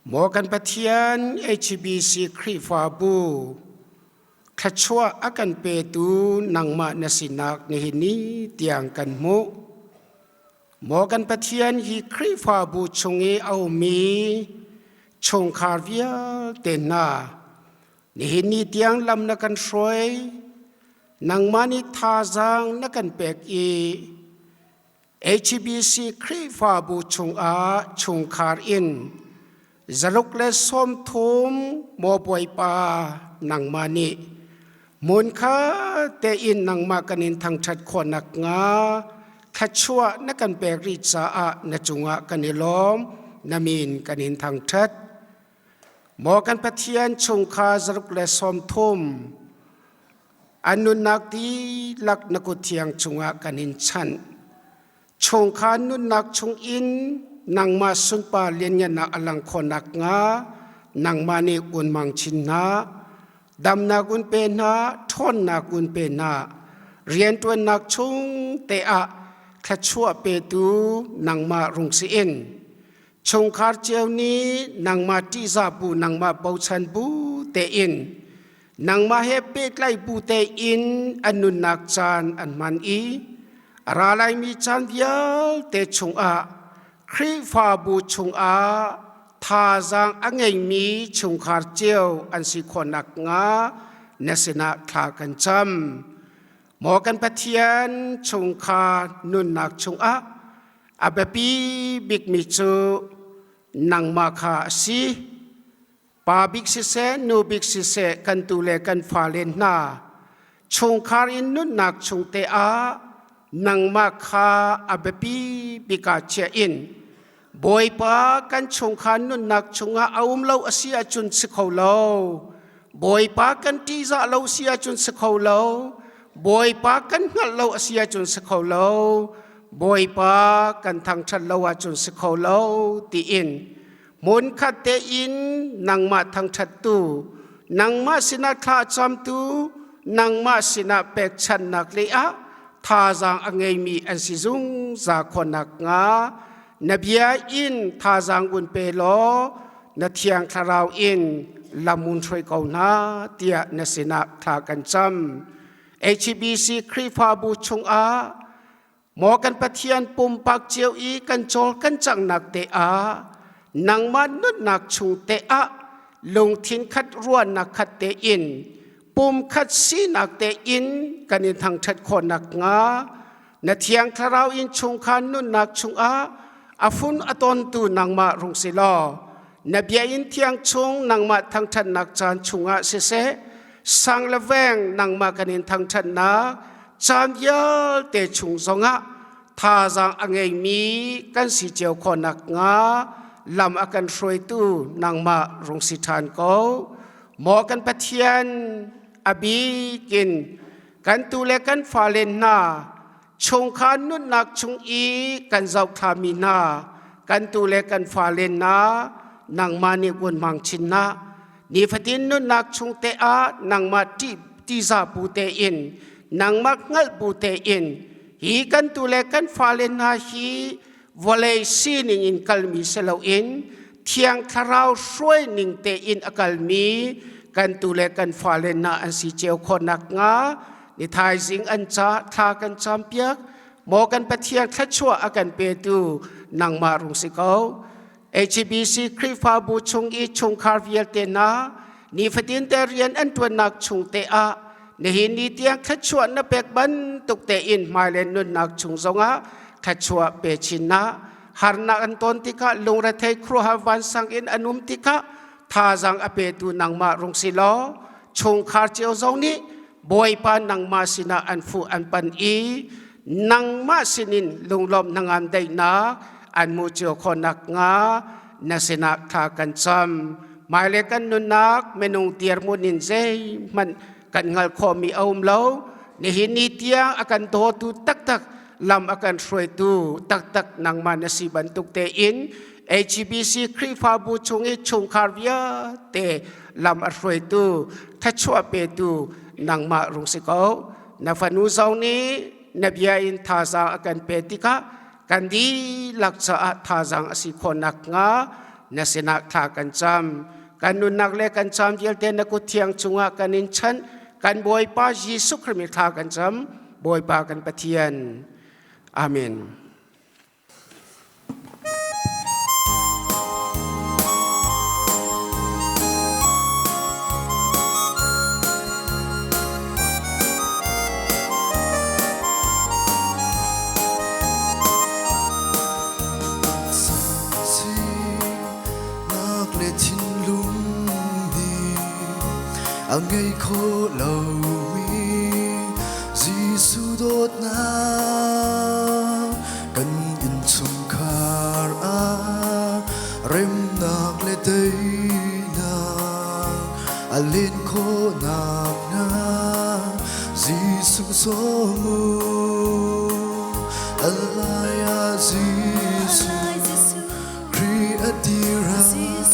Maw kan Pathian HBC Khrihfabu thluachuah a kan petu nangmah na sinak nihin ni tiang kan hmuh. Maw kan Pathian hi Khrihfabu chung i a ummi chungkhar vialte hna Nihin ni tiang lam na kan hruai, nangmah nih thazaang na kan pek i HBC Khrihfabu chungah chungkhar in 130 maw Bawipa nangmah nih hmunkha tein nangmah kan in thangṭhat khawh nakhnga thluachuah na kan pek rih caah na cungah kan i lawm. na min kan in thangṭhat. Maw kan Pathian chungkhar 130 an nunnak dihlak na kut thiang chungah kan in chanh. Chungkhar nunnak chungin nangmah sunpar lianngannak a lang khawh nakhnga nangmah nih un mang chin hna. Damnak un pe hna, ṭhawnnak un pe hna. Rianṭuannak chung te ah thluachuah petu nangmah rung si in chungkhar cio nih nangmah ṭihzah bu nangmah bochan bu tein nangmah he pehtlaih bu tein an nunnak caan an hman i a ra laimi caan vialte chungah Khrihfabu chungah thazaang a ngeimi chungkhar cio an si khawh nakhnga na sinah thla kan cam. Maw kan Pathian chungkhar nunnak chungah a biapi bikmi cu nangmah kha a si. Pa bik siseh, nu bik siseh, kan tu le kan fale hna chungkhar in nunnak chung te ah nangmah kha a biapi bik ah chiah in Bawipa kan chungkhar nunnak chungah a um lo a si ahcun si kho lo. Bawipa kan ṭihzah lo si ahcun si kho lo. Bawipa kan hngalh lo a si ahcun si kho lo. Bawipa kan thangṭhat lo ahcun si kho lo tiin hmunkhat tein nangmah thangṭhattu, nangmah sinah thla camtu, nangmah sinah pekchanhnak lei ah thazaang a ngeimi an si zungzal khawh nakhnga na bia in thazaang un pe law na thiang thlarau in lam un hruai ko hna tiah na sinah thla kan cam. HBC Khrihfabu chungah maw kan Pathian pumpak cio i kan cawl kan canghnak te ah nangmah nunnak chung te ah lungthin khat ruahnak khat tein pumkhat sinak tein kan in thangṭhat khawh nakhnga na thiang thlarau in chungkhar nunnak chungah a fun a tontu nangmah rung si law na bia in thiang chung nangmah thangṭhatnak caan chungah siseh sang le veng nangmah kan in thangṭhatnak caan vialte chung zongah thazaang a ngeimi kan si cio khawh nakhnga lam a kan hruaitu nangmah rung si ṭhan ko. Maw kan Pathian, a bik in kan tu le kan fale hna chungkhar nunnak chung i kan zohthlami hna kan tu le kan fale hna nangmah nih kun hmang chin hna. Nifatin nunnak chung te ah nangmah ṭih ṭihzah bu tein nangmah hngalh bu tein hi kan tu le kan fale hna hi vawlei sining in kalmi si loin thiang thlarau hruai ning tein a kalmi kan tu le kan fale hna an si cio khawh nakhnga ni thaizing an ca thla kan campiak maw kan Pathian thluachuah a kan petu nangmah rung si ko. HBC Khrihfabu chung i chungkhar vialte hna nifatin te rian an ṭuannak chung te ah nihin ni tiang thluachuah na pek bantuk tein hmailei nunnak chung zongah thluachuah pe chin na harnak an ton tikah lungrethei khuaruahhar vansang in an um tikah thazaang a petu nangmah rung si law chungkhar cio zong nih Bawipa nangmah sinah an fuh an pan i nangmah sinin lunglawmh hnangam daihnak an hmuh cio khawh nakhnga na sinah thla kan cam. Hmailei kan nunnak minung dirhmun in zeihmanh kan hngalh khawhmi a um lo. Nihin ni tiang a kan dawtu taktak lam a kan hruaitu taktak nangmah na si bantuk tein HBC Khrihfabu chung i chungkhar vialte lam a hruaitu thluachuah petu nangmah rung si ko. Na fanu zong nih na bia in thazaang a kan pe tikah kan dihlak caah thazaang a si khawh nakhnga na sinah thla kan cam. Kan nunnak le kan cam vialte na kut thiang chungah kan in chanh. Kan Bawipa Jesuh Khrih min thla kan cam. Bawipa kan Pathian. Amen. Nak le thinlung nih a ngei kho lomi Jesuh dawtnak kan innchungkhar ah. sawm u. Alai ah Jesuh Khrih a dir ahcun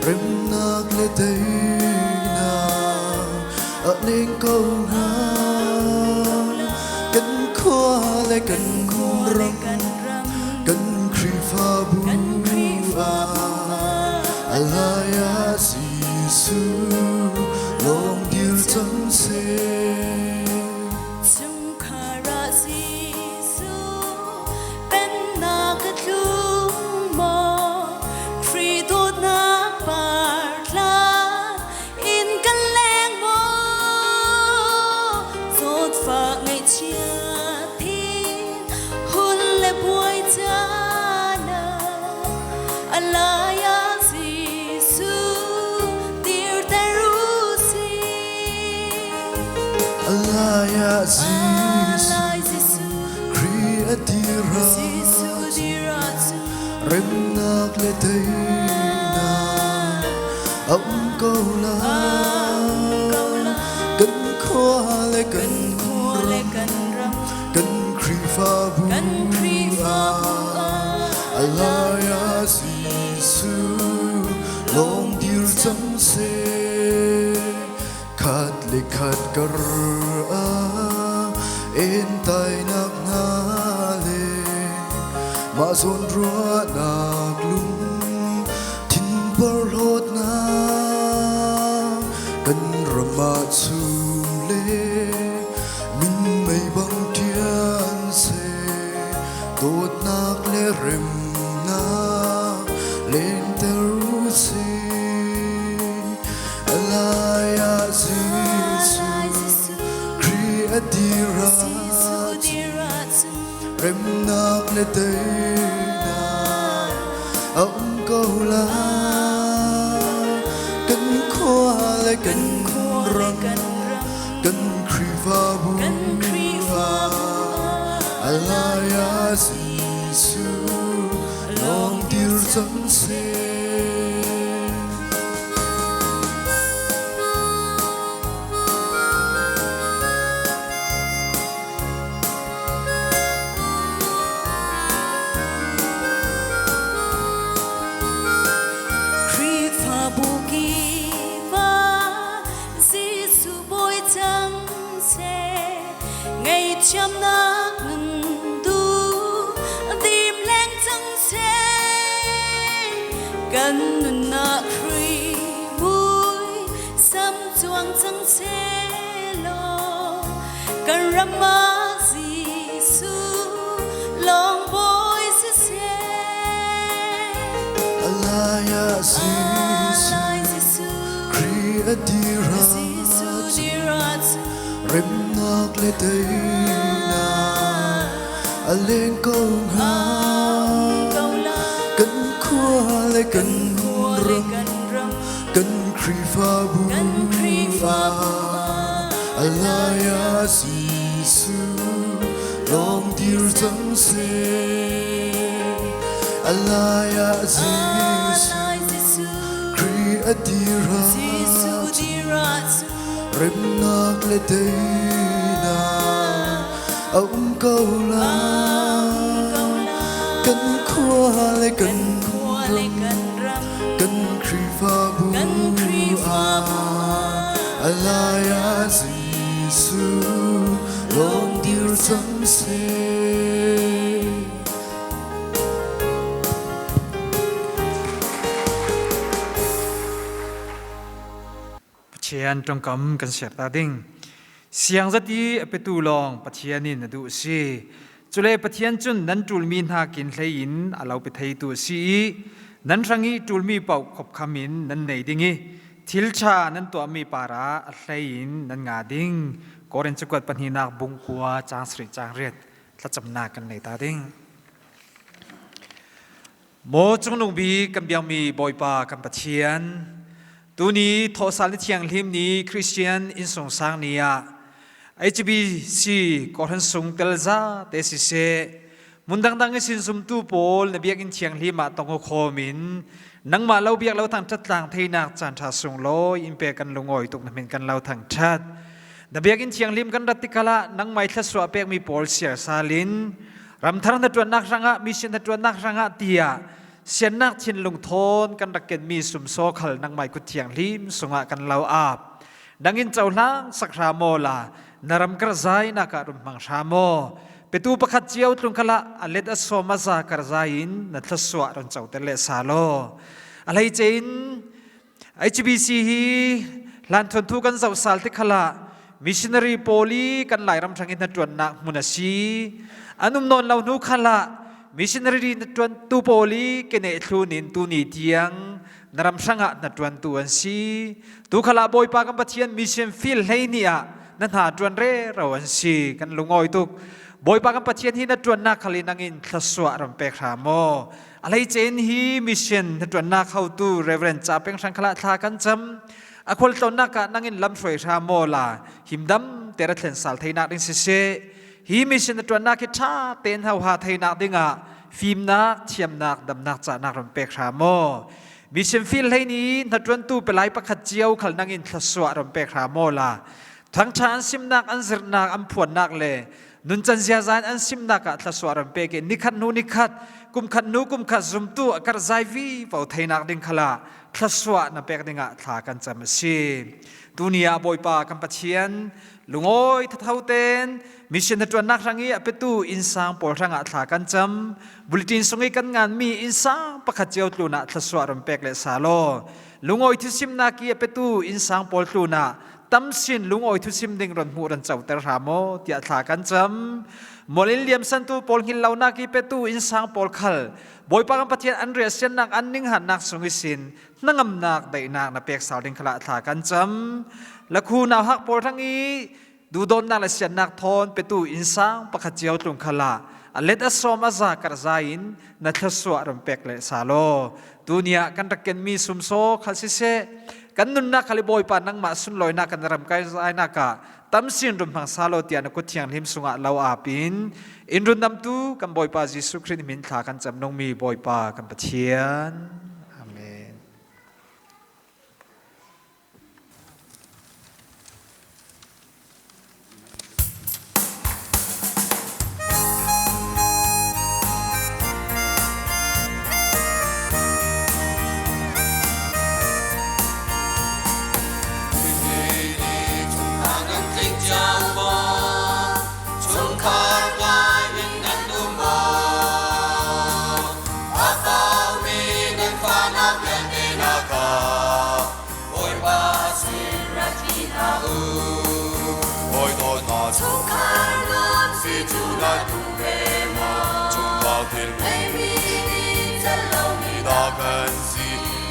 remnak le teinak a leng ko hnga. Kan khua le kan ram, kan Khrihfabu ah alai ah Jesuh lawng dir cang seh. Chungkhar ah Jesuh pennak a tlung maw? Khrih dawtnak par thla in kan leng maw? Zawtfah ngaihchiat thin hun le buai caan ah a lai ah Jesuh dirter u sih. Alai ah Jesuh Khrih a dir ahcun remnak le teinak a um ko lai. Kan khua le kan ram, kan Khrihfabu ah alai ah Jesuh lawng dir cang seh. Khat le khat kar ah entainak hna le mah zawn ruahnak lung thin porhlawtnak kan ram ah chum le minmei bang ṭian seh dawtnak le remnak lenter u sih. Alai ah Jesuh Khrih a dir ahcun remnak le teinak a um ko lai. Kan khua le kan ram, kan Khrihfabu ah alai ah Jesuh lawng dir cang seh. Khrihfabu kip ah Jesuh bawi cang seh, ngaihthiamnak nun duh dim leng cang seh. Kan nunnak Khrih mui sam cuang cang seh law, kan ram ah Jesuh lawng bawi si seh. Alai ah Jesuh Khrih a dir ahcun remnak le teinak a leng ko hnga. Kan khua le kan ram, kan Khrihfabu ah alai ah Jesuh lawng dir cang seh. Alai ah Jesuh Khrih a dir ahcun remnak le teinak a um ko lai. Kan khua le kan ram, kan Khrihfabu ah alai ah Jesuh lawng dir cang seh. Pathian tongkam kan ser ta ding. Siang zati a petu lawng Pathian in a duh si. Cule Pathian cun nan ṭulmi hna kin hlei in a lo pe theitu a si i nan hrang i ṭulmi paoh khopkham in nan nei ding i thil ṭha nan tuahmi par ah a hlei in nan nga ding. Korin cakuat pahnihnak bung kua caang sarih caang riat thlacamnak kan nei ta ding. Maw cungnung bik kan biakmi Bawipa kan Pathian, tuni thawhsal ni thianghlim ni Christian innsungsang ni ah HBC kawhran sung tel za te siseh mun dangdang i sin zumtu pawl na biakinn thianghlim ah tong khawm in nangmah lo biak lo thang ṭhat tlang theinak caan ṭha sung lawi in pe kan lungawi tuk na min kan lo thang ṭhat. Na biakinn thianghlim kan rat tikal ah nangmai thlasua pekmi pawl siarsal in ramthar na ṭuannak hrangah mission na ṭuannak hrangah tiah siannak thinlung thawn kan rak kenmi sumsaw khal nangmai kut thianghlim sungah kan lo ap. Nangin cohlang sak hra maw la na ram kar zai nak ah rum hmang hra maw petu pakhat cio tlung khala a let a som a za kar zai in na thlasua ron co ter le sa law a hlei ce in HBC hi hlan thon thu kan zoh sal te khala missionary poli kan Lairam hrang in na tuannak hmun a si an um nawn lo hnu khala missionary na tuan tu poli kene thlun in tu ni tiang na ram hrangah na ṭuantu an si. Tukhal ah Bawipa kan Pathian mission field hlei ni ah na hna ṭuan rero an si. Kan lungawi tuk. Bawipa kan Pathian hi na ṭuannak khal in nangin thlasua ram pek hram maw. A hleice in hi mission na ṭuannak hotu Reverend Ca Peng Hrang khala thla kan cam. A khual tlawnnak ah nangin lam hruai hram maw la himdam te ra thlen sal theinak ding siseh. Hi mission na ṭuannak hi ṭha tein hauha theinak dingah fimnak, thiamnak, damnak, cahnak ram pek hram maw. Mission field hlei ni hnaṭuantu pelai pakhat cio khal nangin thlasuah ram pek hram maw la. Thangṭha an simnak, an zirnak, an phuannak le nuncan ziaza in an simnak ah thlasuah ram pek in nikhat hnu nikhat, kumkhat hnu kumkhat zumtu a karh vi vo theinak ding khala thlasuah na pek dingah thla kan cam a si. Tuni ah Bawipa kan Pathian Lungawi thatho ten mission na ṭuannak hrang i a petu innsang pawl hrangah thla kan cam. Bulletin sung i kan nganmi innsang pakhat cio tlun ah thlasuah ram pek le sa law. Lungawi thusimnak i a petu innsang pawl tlun ah tam sin lungawi thusim ding ron hmuh ron coter hram maw tiah thla kan cam. Molin liam santu pawl hngil lonak i petu innsang pawl khal Bawipa kan Pathian an riasiannak an ninghannak sung i sin hnangamnak daihnak na pek sal ding khala thla kan cam. Lakhu nau hak pawl hrang i duhdawtnak le siannak thawn petu innsang pakhat cio tlung khala a let a som a za kar za in na thlasua ram pek le sa law. Tunia kan rak kenmi sumsaw khal siseh kan nunnak khali Bawipa nangmah sunlawinak kan ram kai zainak ah tamsin rum hmang salo tiah na kut thianghlim sungah lo apin in rundamtu kan Bawipa Jesuh Khrih min thla kan cam nungmi Bawipa kan Pathian. Amen.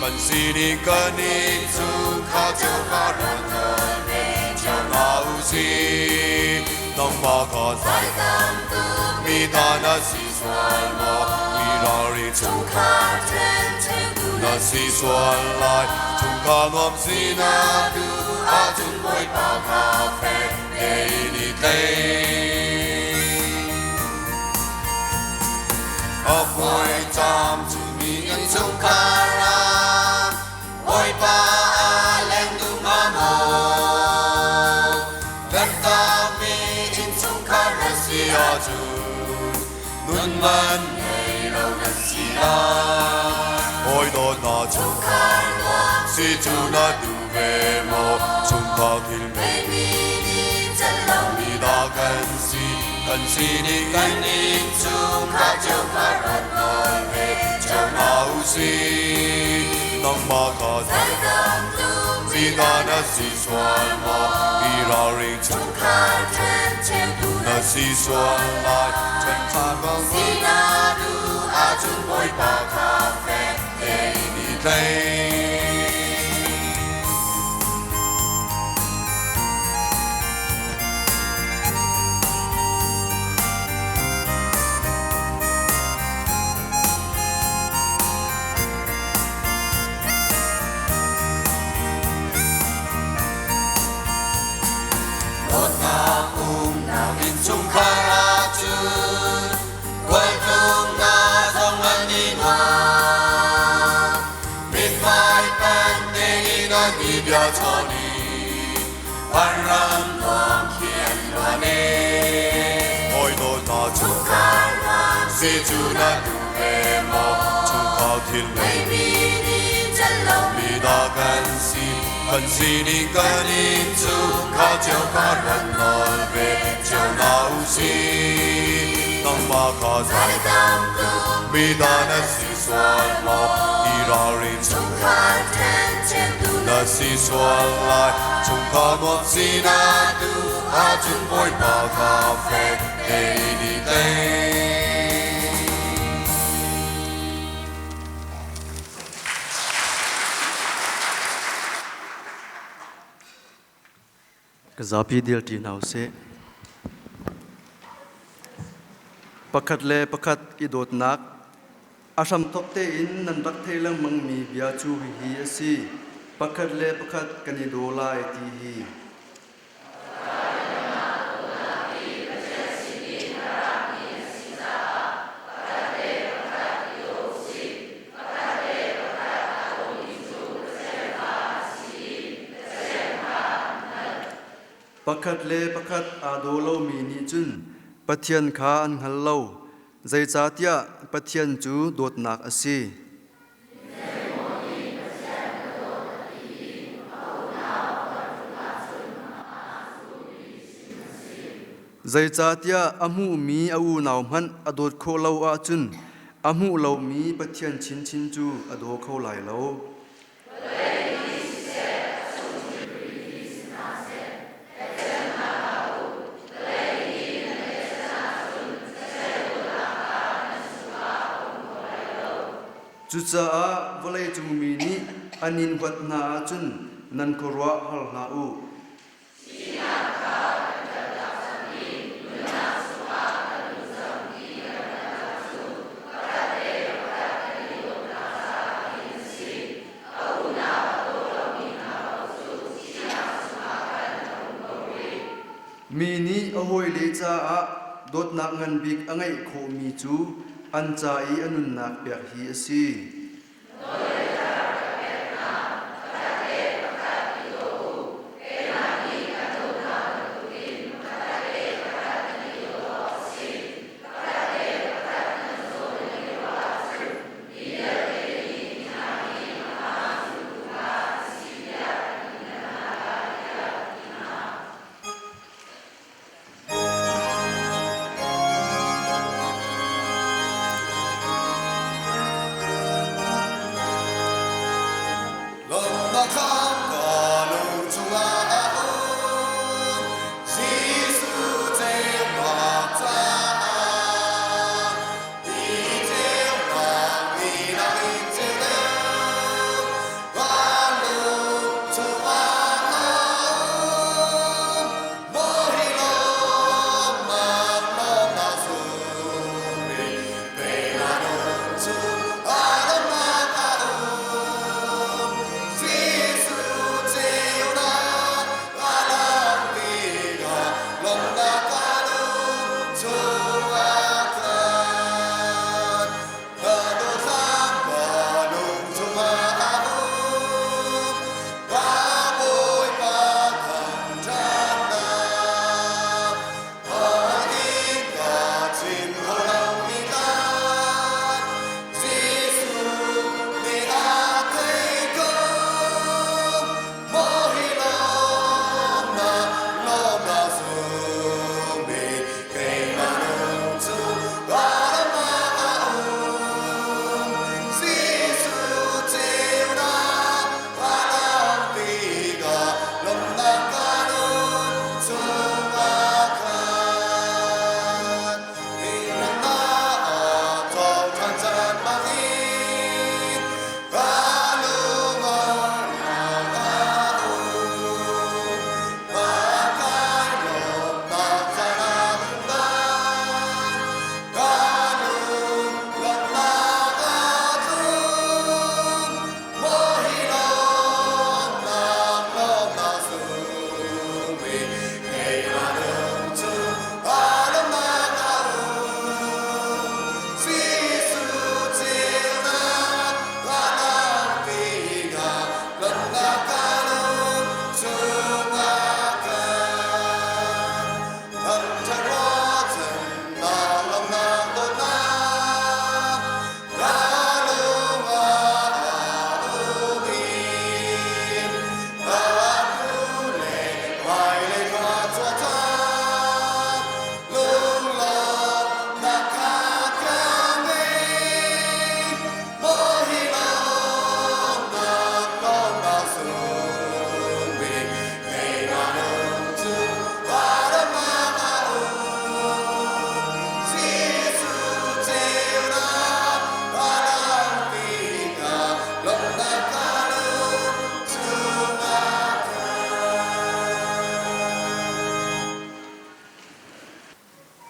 Kan sining kan in chungkhar chungkhar ruat nawl ve cio hna u sih. Nangmah kha mi ta na si sual maw? Mi ralring Chungkhar ṭhencheutu na si sual lai. Chungkhar nuam si na duh ahcun Bawipa kha fek tein i tlaih. A fawi camcimi innchungkhar ah Bawipa a leng duh hnga maw? Lanhtakmi innchungkhar na si ahcun nun man ngei lo nan si lai. Hawi dawt hna Chungkhar nuam si cu na duh ve maw? Chungkhar thil ngeimi nih celh lomi dah kan si? Kan sining kan innchungkhar cio kha rat nawl ve cio hna u sih. Nangmah kha zeibantuk mi hna na si sual maw? I ralring chungkhar ṭhencheutu na si sual lai. Chungkhar kong si na duh ahcun Bawipa kha fek tein i tlaih. Dawtnak umnak innchungkhar ahcun khualtlung hna zong an i nuam. Mithmai panh tein an i bia chawn i vanram nuam. Chungkhar nuam si cu na duh ve maw? Chungkhar thil ngeimi nih celh lomi dah kan si? Kan sining kan in chungkhar cio kha ruat nawl ve cio hna u sih. Nangmah kha zai tam tuk mi dah na si sual maw? I ralrin chungkhar ṭhencheutu na si sual lai. Chungkhar nuam si na duh ahcun Bawipa kha fek tein i tlaih. Ka zapi dirṭi hna usih. Pakhat le pakhat i dawtnak a hramthawk tein nan rak theih lengmangmi bia cu hihi a si: pakhat le pakhat kan i daw lai ti hi. Pakhat le pakhat aa daw lomi nih cun Pathian kha an hngal lo, zeicahtiah Pathian cu dawtnak a si. Zeicahtiah a hmuhmi a unau hmanh a dawt khawh lo ahcun a hmuh lomi Pathian chinchin cu a daw kho lai lo. Cucaah vawleicung mi nih an in huat hna ahcun nan khuaruah har hlah u. Mi nih a hawile caah dawtnak ngan bik a ngeih khawhmi cu an ca i a nunnak pek hi a si. Lawmnak thlam ka lung chungah a um, Jesuh ceunak caah. Hi ceunak minak in ceu deuh, ka lung chungah a um. Maw hi lawmnak, lawmnak sungmi, keimah nun chung ah lawmnak a um. Jesuh ceunak a lang tikah lawmnak ka lung chungah khan. Ka dawtnak ka lung chungah a um. Ka Bawipa thangṭhatnak thawngin ka chim kho lomi caan Jesuh nih a thei ko. Maw hi lawmnak, lawmnak sungmi keimah.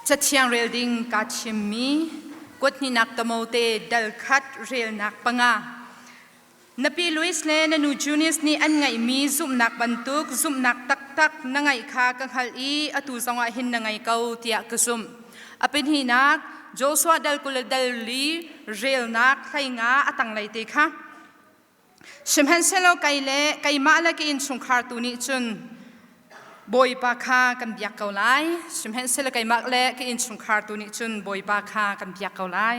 Cathiang rel ding kaa thimmi kuathnihnak Timote dal khat relnak panga. Na pi Louis le na nu Junius nih an ngeihmi zumhnak bantuk zumhnak taktak na ngeih kha ka hngalh i atu zongah hin na ngei ko tiah ka zumh. A pahnihnak Joshua dal 20 le dal li relnak 15 a tanglei te kha. Sihmanhsehlaw kei le keimah le ka innchungkhar tu nih cun Bawipa kha kan biak ko lai. Sihmanhsehlaw keimah le ka innchungkhar tu nih cun Bawipa kha kan biak ko lai.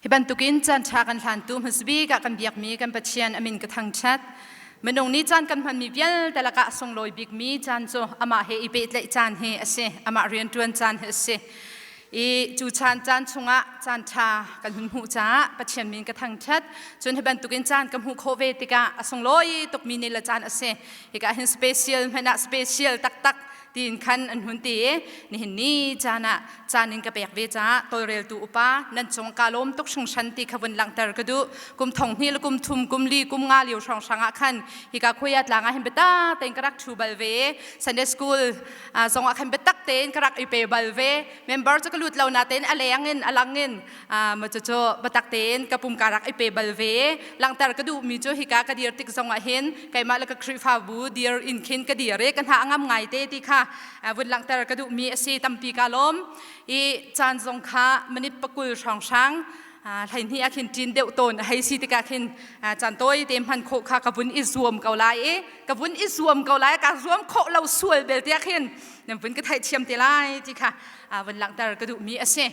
Hi bantukin caan ṭha kan hlantu hmasabik ah kan biakmi kan Pathian a min ka thangṭhat. Minung nih caan kan hmanmi vialte lakah a sunglawi bikmi caan cu amah he i pehtlaih caan hi a si. Amah rianṭuan caan hi a si. I cu caan caan chungah caan ṭha kan hun hmuh caah Pathian min ka thangṭhat. Cun hi bantukin caan ka hmuh khawh ve tikah a sunglawi tukmi ni le caan a si. Hika hin special hmanh ah special taktak tiin khan an hun ti i nihin ni caan ah caan in ka pek ve caah tawlreltu upa nan cung ka lawm tuk hringhran ti kha vun langhter ka duh. Kum thong hnih le kum thum kum li kum nga lio hrawnghrang ah khan hika khuia tlang ah hin biatak tein ka rak ṭhu bal ve. Sunday school zong ah khan biatak tein ka rak i pe bal ve. Member cu ka lut lo na tein a leng in a lang in ma cu biatak tein ka pum ka rak i pe bal ve. Langhter ka duhmi cu hika ka dir tik zong ah hin keimah le ka Khrihfabu dir in khin ka dir i ka hna a ngam ngai te ti kha vun langhter ka duhmi a si. Tampi ka lawm i caan zong kha minute pakul hrawnghrang 12 ah khin ṭin deuh tawn a hei si tikah khin caan tawi te hman khawh kha ka vun i zuam ko lai i ka vun i zuam ko lai. Ka zuam khawh lo sual bel tiah khin nan vun ka theihthiam te lai ti kha vun langhter ka duhmi a si.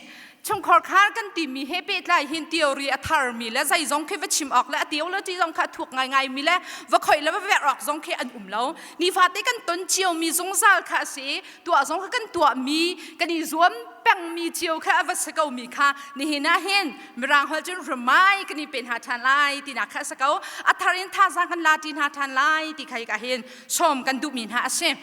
Chungkhar khar kan timi he pehtlai hin theory a tharmi le zeizong khi va chim awk le a theology zong kha a thuk ngaingai mi le va khoi le va verh awk zong khi an um lo. Nifate kan ton ciomi zungzal kha a si. Tuah zong kha kan tuahmi, kan i zuam pengmi cio kha a va si ko mi kha nihin ah hin mirang holh cun remind kan i pe hna ṭhan lai tinak kha a si ko. A thar in thazaang kan la ṭi hna ṭhan lai ti kha hika hin sawm kan duhmi hna a si.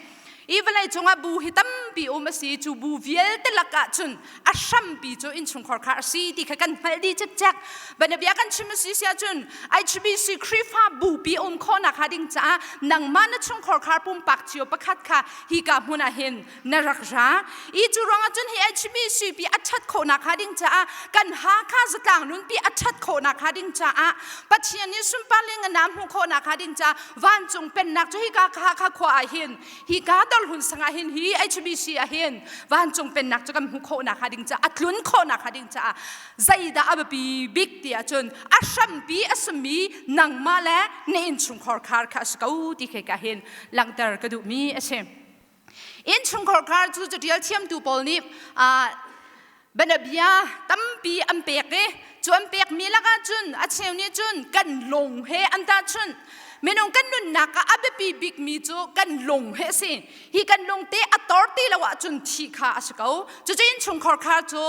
I vawlei cungah bu hi tampi um a si cu bu vialte lakah cun a hrampi cu innchungkhar kha a si ti kha kan hngalh dih cikcek banabia kan chim a si si ahcun HBC Khrihfa bupi um khawhnak hnga ding caah nangmah na chungkhar khar pumpak cio pakhat kha hika hmun ah hin na rak ra i cu ruangah cun hi HBC pi a ṭhat khawhnak hnga ding caah kan Hakha zatlang nunpi a ṭhat khawhnak hnga ding caah Pathian nih sunpar le nganam hmuh khawhnak hnga ding caah vancung pennak cu hika Hakha khua ah hin hika Dorhun sang ah hin hi HBC ah hin vancung pennak cu kan hmuh khawhnak hnga ding caah a tlun khawhnak hnga ding caah zeidah a biapi bik ti ahcun a hrampi a simi nangmah le na innchungkhar khar kha a si ko ti khi ka hin langhter ka duhmi a si. Innchungkhar khar cu catial thiamtu pawl nih bianabia tampi an pek i cu an pekmi lakah cun a cheu nih cun kan lung he an tahchunh. Minung kan nunnak ah a biapi bikmi cu kan lung he a si. Hi kan lung te a tor ti lo ahcun thih kha a si ko. Cucu innchungkhar khar cu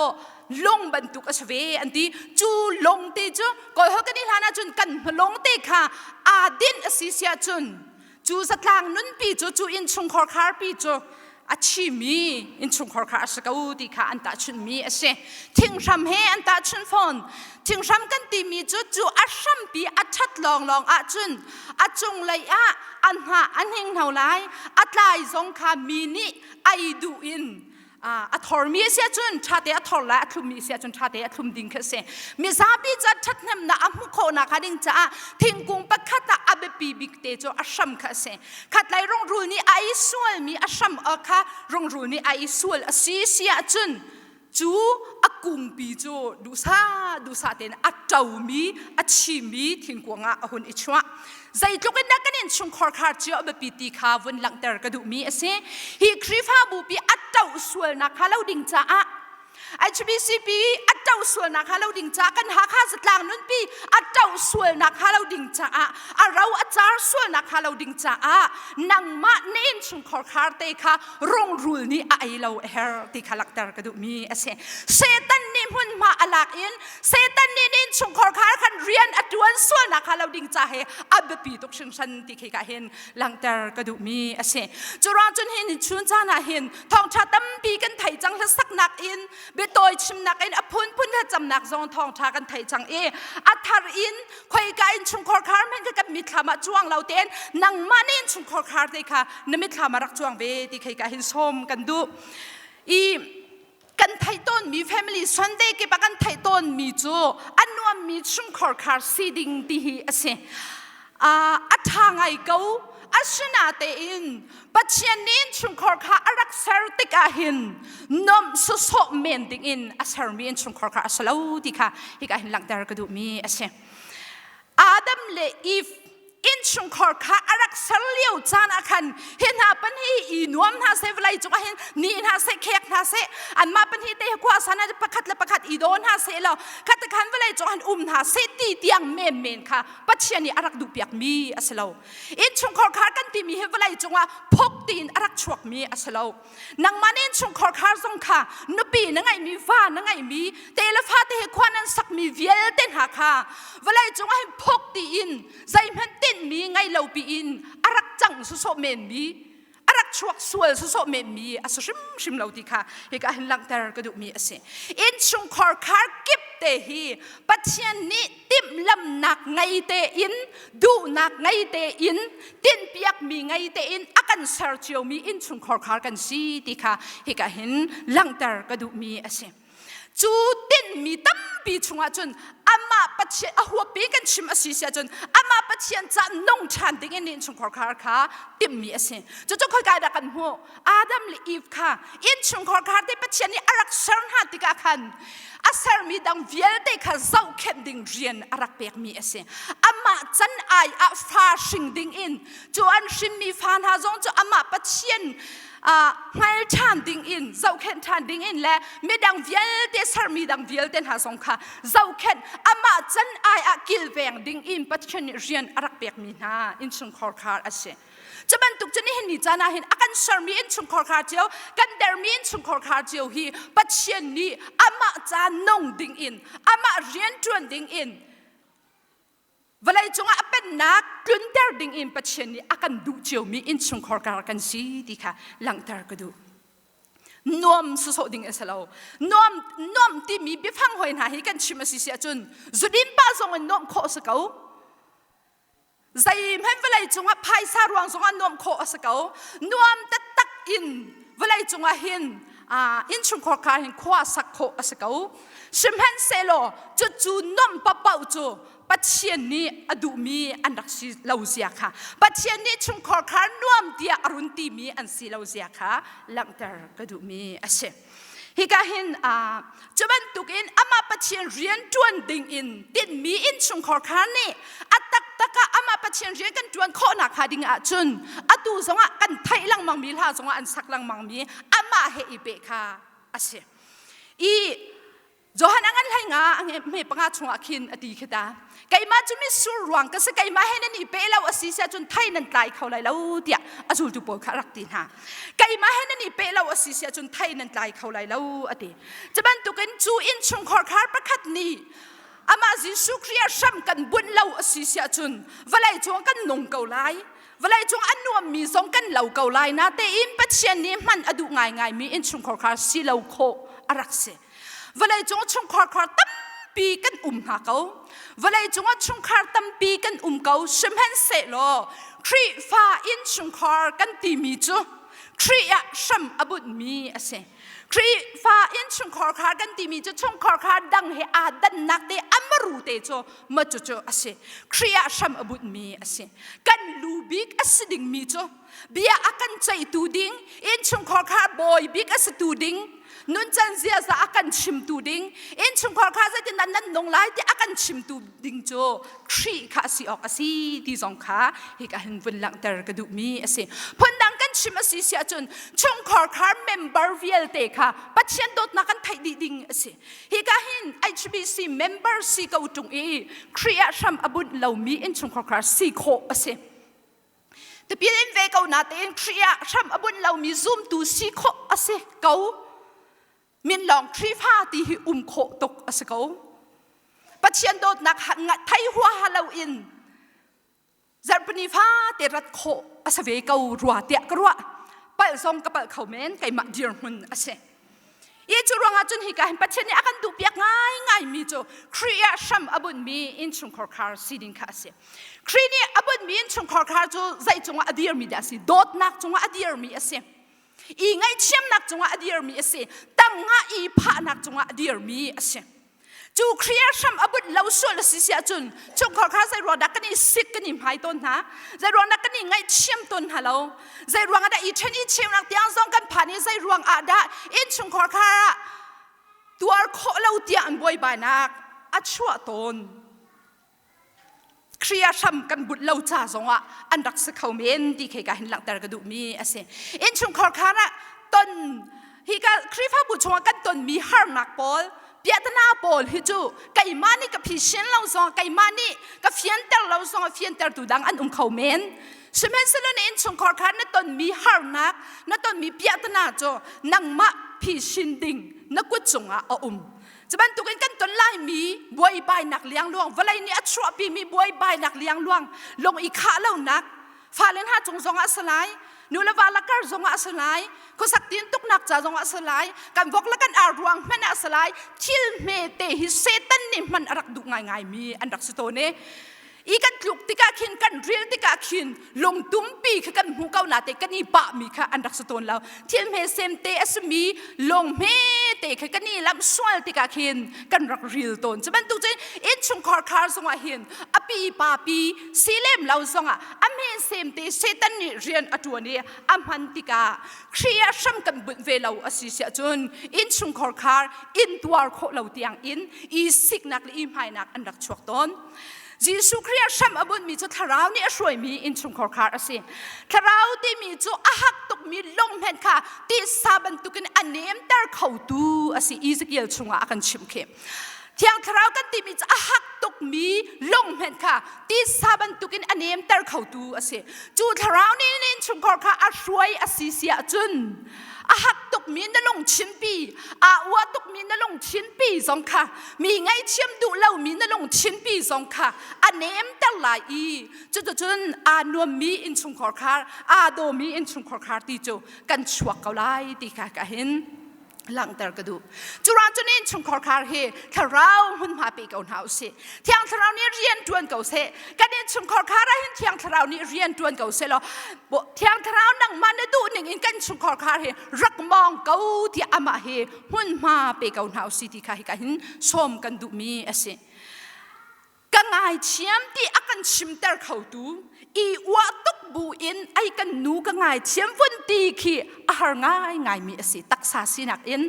lung bantuk a si ve an ti. Cu lung te cu Kawlholh kan i hlan ahcun kan hmalung te kha aa dinh a si si ahcun Cu zatlang nunpi cu cu innchungkhar kharpi cu a thimi innchungkhar kha a si ko ti kha an tahchunhmi a si. Thinghram he an tahchunh fawn. Thinghram kan timi cu cu a hrampi a ṭhat lawnglawng ahcun a cunglei ah a hnah a hninghno lai, a tlai zong kha mi nih ei duh in a thormi a si ahcun ṭhate a thor lai a thlummi a si ahcun ṭhate a thlum ding khi a si mizapi ca ṭhathnemnak a hmuh khawhnak hnga ding caah thingkung pakhat ah a biapi bik te cu a hram kha a si khatlei rungrul nih a i sualmi a hram kha rungrul nih a i sual a si si ahcun cu a kungpi cu duhsah duhsah tein a ṭomi a chimi thingkuang ah a hun i chuah Zeitluk in dah kan innchungkhar khar cio a biapi ti kha vun langhter ka duhmi a si. Hi Khrihfabu pi a ṭoh sualnak hnga lo ding caah HBCP a ṭoh sualnak hnga lo ding caah kan Hakha zatlang nunpi a ṭoh sualnak hnga lo ding caah a ro a car sualnak hnga lo ding caah nangmah na innchungkhar khar te kha rungrul nih a ei lo a her ti kha langhter ka duhmi a si. Satan nih hmunhma a lak in Satan nih na innchungkhar kha khan rian a ṭuan sualnak kha lo ding ca he a biapi tuk hringhran ti khi ka hin langhter ka duhmi a si. Cu ruang cun hin chun caan ah hin thawngṭha tampi kan thei cang hlasaknak in biatawi chimnak in a phunphun thlacamnak zong thawngṭha kan thei cang i a thar in khoika innchungkhar khar men kha kan mitthlam ah cuang lo tein nangmah na innchungkhar khar te kha na mitthlam ah rak cuang ve ti khi ka hin sawm kan duh. I kan theih tawnmi family Sunday kip ah kan theih tawnmi cu a nuammi chungkhar khar si ding ti hi a si. A ṭha ngai ko. Asinatein Pathian nih innchungkhar kha a rak ser tikah hin nuamh sawsawh men dingin a sermi innchungkhar kha a si lo ti kha hika hin langhter ka duhmi a si. Adam le Eve innchungkhar kha a rak ser lio caan ah khan hi hna pan hi i nuam hna seh vawlei cung ah hin ni hna seh khek hna seh anmah pan hi te khua san ah pakhat le pakhat i daw hna seh law khat khan vawlei cung han um hna seh ti tiang men men kha Pathian nih a rak duhpiak mi a si lo innchungkhar khar kan timi hi vawlei cung ah phok tiin a rak chuak mi a si lo nangmah nih innchungkhar khar zong kha nupi na ngeihmi va na ngeihmi te le fate he khua nan sakmi vialte hna kha vawlei cung ah hin phok tiin zeihmanh tinhmi ngei lo piin a rak cang sawsawh menmi a rak chuak sual sawsawh menmi a si hrimhrim lo ti kha hika hin langhter ka duhmi a si innchungkhar khar kip te hi Pathian nih timhlamnak ngei tein duhnak ngei tein tinhpiakmi ngei tein a kan ser ciomi innchungkhar khar kan si ti kha hika hin langhter ka duhmi a si cu tinhmi tampi chungah cun amah Pathian a huapi kan chim a si si ahcun amah Pathian ca nung ṭhan ding in innchungkhar khar kha timhmi a si cucu khoika dah kan hmuh Adam le Eve kha innchungkhar khar te Pathian nih a rak ser hna tikah khan a sermi dang vialte kha zohkhenh ding rian a rak pekmi a si amah can ai ah fa hring ding in cu an hrinmi fa hna zong cu amah Pathian. Hngal ṭhan ding in, zohkhenh ṭhan ding in le midang vialte sermi dang vialte hna zong kha zohkhenh amah can ai ah kilveng ding in Pathian nih rian a rak pekmi hna innchungkhar khar a si. Cu bantuk cu nihin ni caan ah hin a kan sermi innchungkhar khar cio, kan dermi innchungkhar khar cio hi Pathian nih amah ca nung ding in, amah rian ṭuan ding in Vawlei cungah a pennak tlunter ding in Pathian nih a kan duh ciomi innchungkhar kar kan si ti kha langhter ka duh. Nuam sawsawh ding a si lo. Nuam nuam timi biafang hoi hna hi kan chim a si si ahcun zudin pa zong in nuamh khawh a si ko. Zeihmanh vawlei cungah phaisa ruang zongah nuamh khawh a si ko. Nuam taktak in vawlei cungah hin innchungkhar kha hin khua sak khawh a si ko. Sihmanhsehlaw cucu nuamh paohpaoh cu Pathian nih a duhmi an rak si lo zia kha Pathian nih chungkhar kha nuam tiah a run timi an si lo zia kha langhter ka duhmi a si. Hika hin cu bantukin amah Pathian rian ṭuan dingin tinhmi innchungkhar kha nih a taktak ah amah Pathian rian kan ṭuan khawhnak hnga ding ahcun atu zongah kan theih lengmangmi hla zongah an sak lengmangmi amah he i peh kha a si. I Johan a ngan hlei nga a hme panga chungah khin a ti khi ta. Keimah cu mitsur ruang ka si keimah he nan i pe lo a si sia cun thei nan tlai kho lai lo tiah a zultu pawl kha a rak ti hna. Keimah he nan i pe lo a si sia cun thei nan tlai kho lai lo a ti. Cu bantukin cu innchungkhar khar pakhat nih amah Jesuh Khrih ah hram kan bunh lo a si sia cun vawlei cung kan nung ko lai. Vawlei cung a nuammi zong kan lo ko lai na tein Pathian nih hman a duh ngaingaimi innchungkhar khar si lo khawh a rak si. Vawleicung chungkhar khar tampi kan um hna ko. Vawleicung ah chungkhar tampi kan um ko. Sihmanhsehlaw Khrihfa innchungkhar kan timi cu Khrih ah hram a bunhmi a si. Khrihfa innchungkhar khar kan timi cu chungkhar khar dang he aa dannak te a maru te cu ma cucu a si. Khrih ah hram a bunhmi a si. Kan lu bik a si dingmi cu bia a kan ceihtu ding innchungkhar kha bawi bik a si tu ding nuncan ziaza a kan chimtu ding innchungkhar kha zeitin dah nan nung lai ti a kan chimtu ding cu Khrih kha a si awk a si ti zong kha hika hin vun langhter ka duhmi a si phundang kan chim a si si ahcun chungkhar khar member vialte kha Pathian dawtnak kan theih dih ding a si hika hin HBC member si ko ṭung i Khrih ah hram a bunh lomi innchungkhar khar si khawh a si Tipil in ve ko natein Khrih ah hram a bunh lomi zumtu si khawh a si ko. Min lawng Khrihfa ti hi um khawh tuk a si ko. Pathian dawtnak thei huaha loin zarhpini fate rat khawh a si ve ko rua tiah ka ruah. Palh zong ka palh kho men keimah dirhmun a si. I cu ruangah cun hika hin Pathian nih a kan duhpiak ngaingaimi cu Khrih ah hram a bunhmi innchungkhar khar si ding kha a si. Khrih nih a bunhmi innchungkhar khar cu zei cungah a dirmi dah a si? Dawtnak cungah a dirmi a si. I ngaihthiamnak cungah a dirmi a si. Tangah i phahnak cungah a dirmi a si. Cu Khrih ah hram a bunh lo sual a si si ahcun chungkhar kha zei ruang dah kan i sik kan i hmai tawn hna? Zei ruang dah kan i ngaihthiam tawn hna lo? Zei ruang ah dah i ṭhen i cheunak tiang zong kan phan i zei ruang ah dah innchungkhar kha ah tuar khawh lo tiah an buaibainak a chuah tawn? Khrih ah hram kan bunh lo ca zongah an rak si kho men ti khi ka hin langhter ka duhmi a si. Innchungkhar khar ah ton hi ka Khrihfabu chungah kan tonmi harnak pawl piahtana pawl hi cu keimah nih ka phisin lo zong keimah nih ka fianter lo zong a fiantertu dang an um kho men. Sihmanhsehlaw na innchungkhar kha na tonmi harnak na tonmi piahtana cu nangmah phisin ding na kut cungah a um. Cu bantukin kan ton laimi buaibainak liangluang, vawlei nih a chuahpimi buaibainak liangluang, lung i khah lonak, fale hna cung zongah a si lai, nu le va lakar zongah a si lai, khuasak tin tuknak ca zongah a si lai, kan vok le kan ar ruang hmanh ah a si lai, thil hmete hi Satan nih hman a rak duh ngaingaimi an rak si tawn i i kan tluk tikah khin kan ril tikah khin lungtumpi kha kan hmu ko na te kan i pahmi kha an rak si tawn lo thil hme sem te a simi lung hme te kha kan i lamh sual tikah khin kan rak ril tawn cu bantuk cun innchungkhar khar zongah hin a pi pa pi si lem lo zongah a hme sem te Satan nih rian a ṭuan i a hman tikah Khrih ah hram kan bunh ve lo a si siah cun innchungkhar khar in tuar khawh lo tiang in i siknak le i hmainak an rak chuak tawn. Jesuh Khrih ah hram a bunhmi cu thlarau nih a hruaimi innchungkhar khar a si. Thlarau timi cu a hak tukmi lung hmenh kha tisa bantukin a nemter khotu a si. Ezekiel chungah a kan chimh khi. Thiang thlarau kan timi cu a hak tukmi lung hmenh kha tisa bantukin a nemter khotu a si. Cu thlarau nih na innchungkhar kha a hruai a si si ahcun a hak tukmi na lungthinpi aa ua tukmi na lungthinpi zong kha mi ngaithiam duh lomi na lungthinpi zong kha a nemter lai i cuticun aa nuammi innchungkhar khar aa dawmi innchungkhar khar ti cu kan chuak ko lai ti kha ka hin langhter ka duh. Curuang cun innchungkhar khar hi thlarau hmunhma pe ko hna usih. Thiang thlarau nih rian ṭuan ko seh. Kan innchungkhar khar ah hin thiang thlarau nih rian ṭuan ko seh law thiang thlarau nangmah na duh ning in kan chungkhar khar hi rak mawng ko tiah amah hi hmunhma pe ko hna usih ti kha hika hin sawm kan duhmi a si. Ka ngaithiam ti a kan chimter khotu i uah tuk bu in ai kan nu ka ngaithiam vun ti khi a har ngaingaimi a si taksa sinak in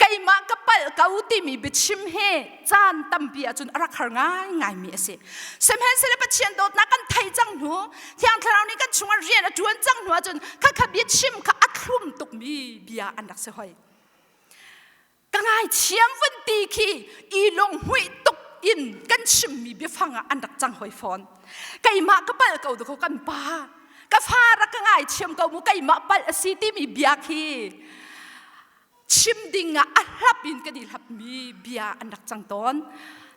keimah ka palh ko timi biachim he caan tampi ahcun a rak har ngaingaimi a si. Sihmanhsehlaw Pathian dawtnak kan thei cang hnu Thiang Thlarau nih kan chungah rian a ṭuan cang hnu ahcun khakha biachim kha a thlum tukmi bia an rak si hoi. Ka ngaithiam vun ti khi i lunghmuih tuk in kan chimmi biafang ah an rak cang hoi fawn. Keimah ka palh ko dakaw kan pa. Ka fa rak ka ngaithiam ko mu keimah palh a si timi bia khi chim ding ah a hlap in kan i hlapmi bia an rak cang tawn.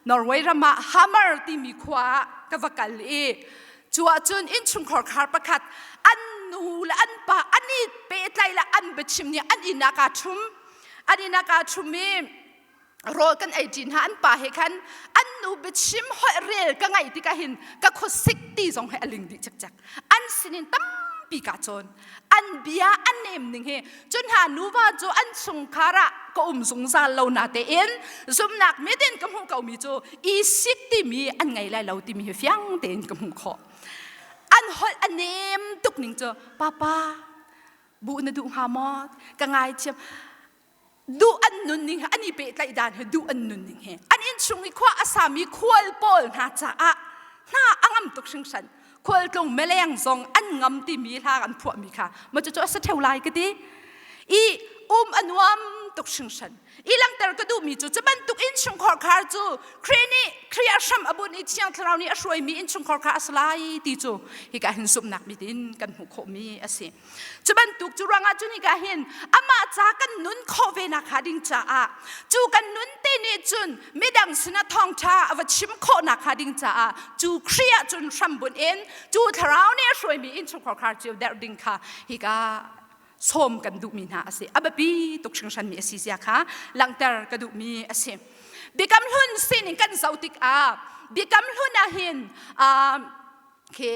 Norway ram ah Hamar timi khua ah ka va kal i cu ahcun innchungkhar khar pakhat an nu le an pa an i pehtlai le an biachim nih an inn ah kaa ṭhum. An inn ah kaa ṭhum i rawl kan ei ṭi hna an pa he khan an nu biachim holh rel ka ngaih tikah hin ka khuasik ti zong he a ling dih cikcek. An sinin tampi kaa cawn. An bia an nem ning hi cun hna nuva cu an chungkhar ah ka um zungzal lo na tein zumnak mit in ka hmuh komi cu i sik timi an ngei lai lo timi hi fiang tein ka hmuh khawh. An holh a nem tuk ning cu papa bu na duh hnga maw ka ngaithiam duh an nun ning he an i pehtlaih dan he duh an nun ning he an innchung i khua a sami khual pawl hna caah hna a ngam tuk hringhran khualtlung meleng zong an ngam timi hla an phuahmi kha ma cu cu a sa theu lai ka ti i um a nuam tuk hringhran i langhter ka duhmi cu cu bantuk innchungkhar khar cu Khrih nih Khrih a hram a bunh i Thiang Thlarau nih a hruaimi innchungkhar kha a si lai ti cu hika hin zumhnak mit in kan hmuh khawhmi a si. Cu bantuk cu ruangah cun hika hin amah ca kan nun khawh ve nak hnga ding caah cu kan nun te nih cun midang sinah thawngṭha a va chim khawh nak hnga ding caah cu Khrih ah cun hrambunh in cu Thlarau nih a hruaimi innchungkhar khar cio derh ding kha hika sawm kan duhmi hna a si. A biapi tuk hringhranmi a si zia kha langhter ka duhmi a si. Biakam hlun sining kan zoh tikah biakam hlun ah hin khi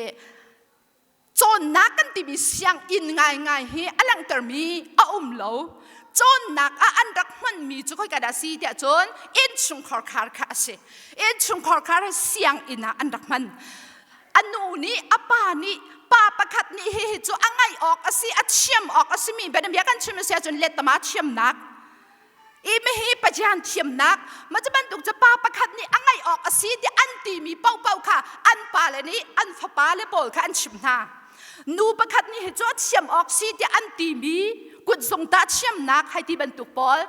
cawnnak kan timi sianginn ngaingai hi a langhtermi a um lo. Cawnnak ah an rak hmanmi cu khoika dah si tiah cun innchungkhar khar kha a si. Innchungkhar khar hi sianginn ah an rak hman. A nu nih a pa nih pa pakhat nih hihi cu a ngaih awk a si a thiam awk a simi bianabia kan chim a si ahcun lettama thiamnak i mihi Pathian thiamnak ma cu bantuk cu pa pakhat nih a ngaih awk a si ti an timi paohpaoh kha an pale nih an fapale pawl kha an chimh hna nu pakhat nih hi cu a thiam awk si tiah an timi kutzungtah thiamnak hai ti bantuk pawl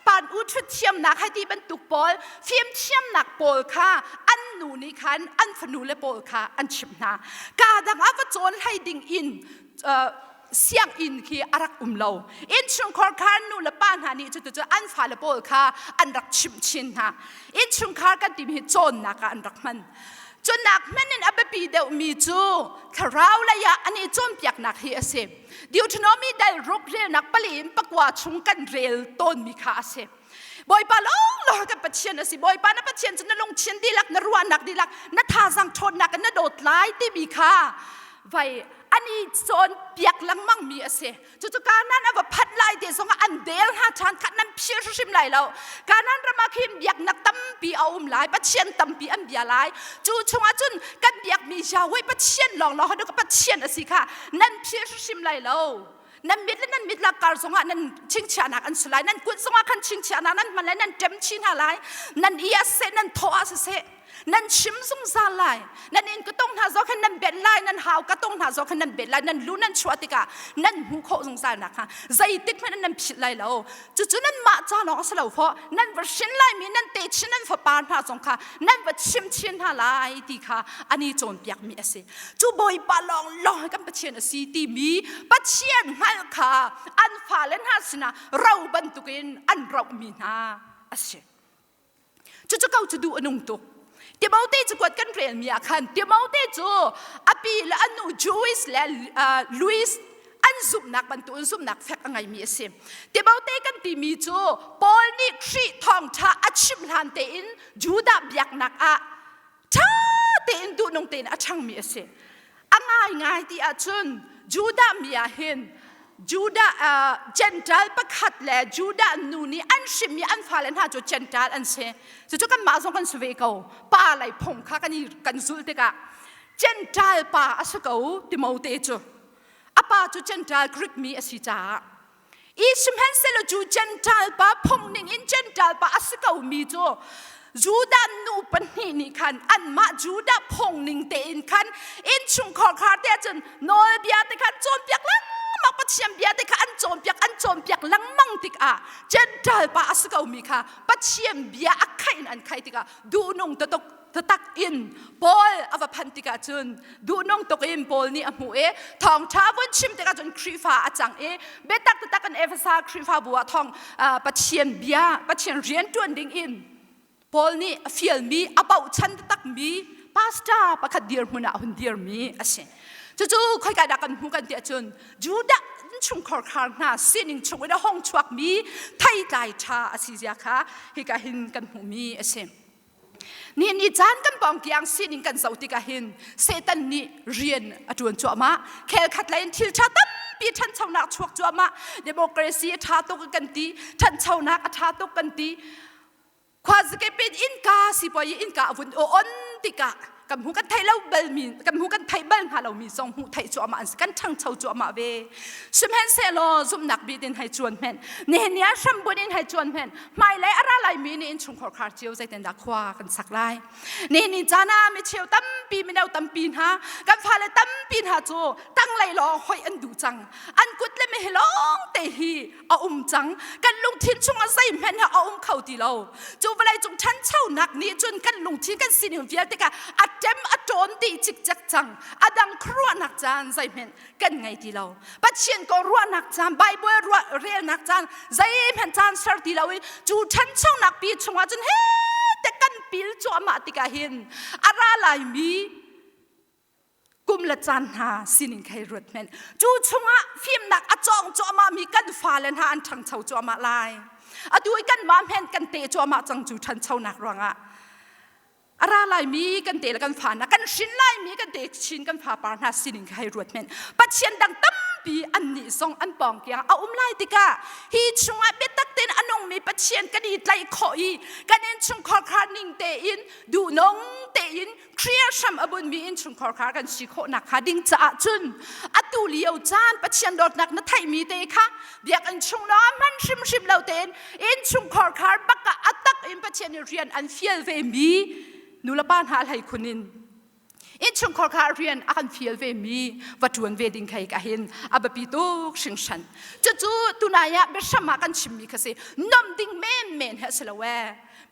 pan u ṭhut thiamnak hai ti bantuk pawl fim thiamnak pawl kha an nu nih khan an fanu le pawl kha an chimh hna ka dang ah va cawn hlei ding in sianginn khi a rak um lo innchungkhar khan nu le pa hna nih cutu cu an fale pawl kha an rak chimh chin hna innchungkhar kan timi hi cawnnak ah an rak hman Cunak hmanh in a biapi deuhmi cu thlarau lei ah an i cawnpiaknak hi a si. Deuteronomy dal ruk relnak pali in pakua chung kan rel tawnmi kha a si. Bawipa lawnglawng kan Pathian a si. Bawipa na Pathian cu na lungthin dihlak, na ruahnak dihlak, na thazaang ṭhawnnak in na dawt lai timi kha vai an i cawnpiak lengmangmi a si. Cucu Kanaan a va phanh lai te zongah an del hna ṭhan kha nan phil hrimhrim lai lo. Kanaan ram ah khin biaknak tampi a um lai, Pathian tampi an bia lai. Cu chungah cun kan biakmi Yahweh Pathian lawnglawng hi Pathian a si kha nan phil hrimhrim lai lo. Nan mit le nan mit lak kar zongah nan chingchiahnak an si lai, nan kut zongah khan chingchiahnak nan hman lai, nan ṭem chin hna lai, nan i ah siseh, nan thaw ah siseh. Nan chim zungzal lai. Nan inn ka tong hna zong khan nan benh lai, nan hau ka tong hna zong khan nan benh lai, nan lu nan chuah tikah nan hmuh khawh zungzal nakhnga zeitik hmanh nan philh lai lo. Cucu nanmah ca lawng a si lo fawh. Nan va hrin laimi nan techin nan fapa hna zong kha nan va chim chin hna lai ti kha an i cawnpiakmi a si. Cu Bawipa lawng lawng hi kan Pathian a si timi Pathian hngalh kha an fale hna sinah ro bantukin an rohmi hna a si. Cucu ko cu duh a nung tuk. Timote cu kuat kan relmi ah khan Timote cu a pi le a nu Jewish le Louis an zumhnak bantuk in zumhnak fek a ngeimi a si. Timote kan timi cu Paul nih Khrih thawngṭha a chim hlan tein Judah biaknak ah ṭha tein duhnung tein a ṭhangmi a si. A ngaingai ti ahcun Judah mi ah hin Judah uh, Gentile pakhat le Judah nu nih an hrimmi an fale hna cu Gentile an si. Cucu kanmah zong kan si ve ko. Pa lei phung kha kan i kan zulh tikah Gentile pa a si ko Timote cu. A pa cu Gentile Greek mi a si caah I sihmanhsehlaw cu Gentile pa phung ning in Gentile pa a si komi cu Judah nu pahnih nih khan anmah Judah phung ning tein khan innchungkhar khar te ahcun nawlbia te khan cawnpiak lengmang Pathian bia te kha an cawnpiak an cawnpiak lengmang tikah Gentile pa a si komi kha Pathian bia a khaih in an khaih tikah duhnung tatuk taktak in Paul a va phanh tikah cun duhnung tuk in Paul nih a hmuh i thawngṭha vun chim tikah cun Khrihfa a cang i biatak taktak in Efesa Khrihfabu ah thawng Pathian bia Pathian rian ṭuan ding in Paul nih a fialmi a bochan taktakmi pastor pakhat dirhmun ah a hun dirmi a si. Cucu khoika dah kan hmuh kan ti ahcun Judah chungkhar khar hna sining chung in a hong chuakmi theitlai ṭha a si zia kha hika hin kan hmuhmi a si. Ni ni caan kan pawngkiang sining kan zoh tikah hin Satan nih rian a ṭuan cuahmah. Khel khat lei in thil ṭha tampi ṭhanchonak chuak cuahmah. Democracy a ṭha tuk kan ti, ṭhanchonak a ṭha tuk kan ti. Khuazakip in innka sipuai i innka a vun on tikah kan hmu kan theih lo bal mi kan hmu kan theih bal hnga lomi zong hmuh theih cuahmah an si kan ṭhangcho cuahmah ve sihmanhsehlaw zumhnak bit in hei cuan hmenh nihin ni ah hrambunh in hei cuan hmenh hmailei a ra laimi nih innchungkhar khar cio zeitindah khua kan sak lai nihin ni caan ah micheu tampi mino tampi hna kan fale tampi hna cu tanglei lawng hoih an duh cang an kut le meh lawng te hi a um cang kan lungthin chungah zeihmanh a um kho ti lo cu vawlei cung ṭhanchonak nih cun kan lungthin kan sining vialte kha a ṭem a ṭawn dih cikcek cang a dang khuaruahnak caan zeihmanh kan ngei ti lo Pathian ko ruahnak caan Bible ruah relnak caan zeihmanh caan ser ti lo i cu ṭhanchonak pi chungah cun he te kan pil cuahmah tikah hin a ra laimi kum le caan hna sining kha i ruat hmenh cu chungah fimnak a cawng cuahmah mi kan fale hna an ṭhangcho cuahmah lai atu i kanmah hmen kan te cuahmah cang cu ṭhanchonak ruangah a ra laimi kan te le kan fa hna kan hrin laimi kan te chin kan fapar hna sining kha hei ruat hmenh pathian dang tampi an nih zong an pawng kiang a um lai tikah hi chungah biatak tein a nungmi pathian kan i tlaih khawh i kan innchungkhar khar ning tein duhnung tein Khrih hram a bunmi innchungkhar kha kan si khawh nakhnga ding caah cun atu lio caan Pathian dawtnak na theihmi te kha biakinn chung lawng hman hrimhrim lo tein innchungkhar khar bak ah a tak in Pathian nih rian an fial ve mi nulepa hna hlei khun in innchungkhar kha rian a kan fial ve mi va ṭuan ve ding khei ka hin a biapi tuk hringhran cucu tunai ah biahram ah kan chimmi kha si nom ding men men he si lo ee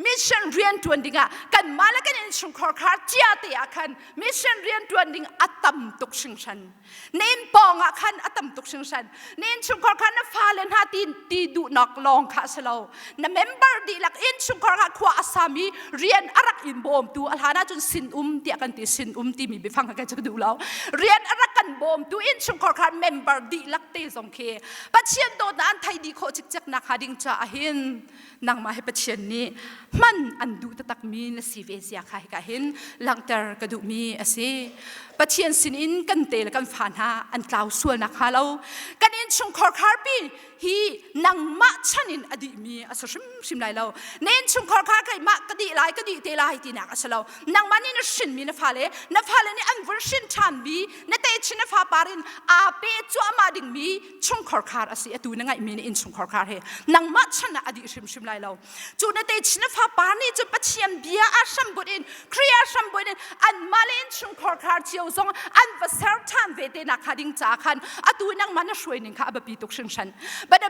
mission rian ṭuan dingah kanmah le kan innchungkhar khar cia te ah khan mission rian ṭuan ding a tam tuk hringhran na inn pawng ah khan a tam tuk hringhran na innchungkhar kha na fale hna ti ti duhnak lawng kha a si lo na member dihlak innchungkhar kha khua a sami rian a rak in bawmtu a hlan ahcun sin um tiah kan ti sin um timi biafang kha ka duh lo rian a rak kan bawmtu innchungkhar kha member dihlak te zong khi Pathian dawtnak an thei dih khawh cikcek nak hnga ding caah hin nangmah hi Pathian nih hman an duh taktakmi na si ve zia kha hika hin langhter ka duhmi a si. Pathian sinin kan te le kan fa hna an tlau sual nakhnga lo kan innchungkhar kharpi hi nangmah chan in a dihmi a si hrimhrim lai lo. Na innchungkhar khar keimah ka dih lai ka dih te lai tinak a si lo. Nangmah nih na hrinmi na fale na fale nih an vun hrin ṭhanmi na techin techin na fa par in aa pe cuahmah dingmi chungkhar khar a si. Atu na ngaihmi na innchungkhar khar he nangmah chan ah a dih hrimhrim lai lo. Cu na techin na fa par nih cun Pathian bia a hrambut in Khrih a hrambut in anmah le innchungkhar khar cio zong an va ser ṭhan ve te nak kha ding ca khan atu nangmah na hruai ning kha a biapi tuk hringhran.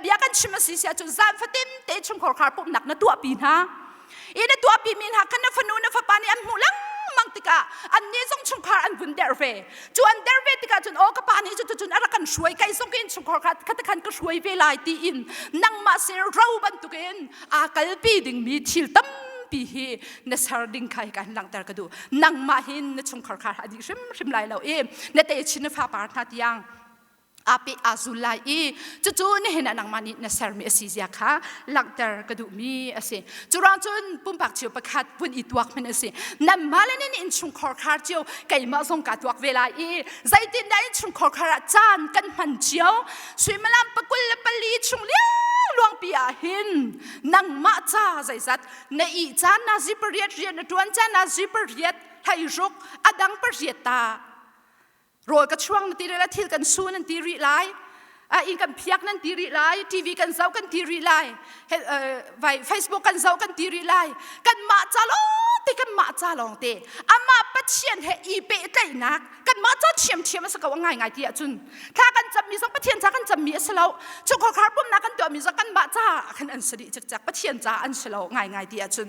Bia kan chim a si si ahcun zan fatin te chungkhar khar pumhnak na tuahpi hna. I na tuahpi mi hna khan na fanu na fapa nih an hmuh lengmang tikah annih zong chungkhar an vun der ve. Cu an der ve tikah cun aw ka pa nih cu cun a rak kan hruai kai zong in chungkhar kha kha khan ka hruai ve lai tiin nangmah sin ro bantukin aa kalpi dingmi thil tampi hi na ser ding kha hika hin langhter ka duh. Nangmah hin na chungkhar kha a dih hrimhrim lai lo i na techin na fapar hna tiang aa pe aa zul lai i cucu nihin ah nangmah nih na sermi a si zia kha langhter ka duhmi a si. Curuang cun pumpak cio pakhat vun i tuak hmanh a si. Nanmah le nan innchungkhar khar cio keimah zong kaa tuak ve lai i zeitindah innchungkhar khar ah caan kan hman cio suimilam pakul le pali chung liangluangpi ah hin nangmah ca zeizat na ih caan na zi pariat rian na ṭuan caan na zi pariat hlei ruk a dang pariat ta rawl ka chuang na ti rih lai thil kan su nan ti rih lai inn kan phiak nan ti rih lai TV kan zoh kan ti rih lai vai Facebook kan zoh kan ti rih lai kanmah ca lawng te kanmah ca lawng te amah Pathian he i pehtlaihnak kanmah ca ṭhiamṭhiam a si ko a ngaingai ti ahcun thla kan cammi zong Pathian ca kan cammi a si lo chungkhar pumnak kan tuahmi zong kanmah ca khan an si dih cikcek Pathian ca an si lo ngaingai ti ahcun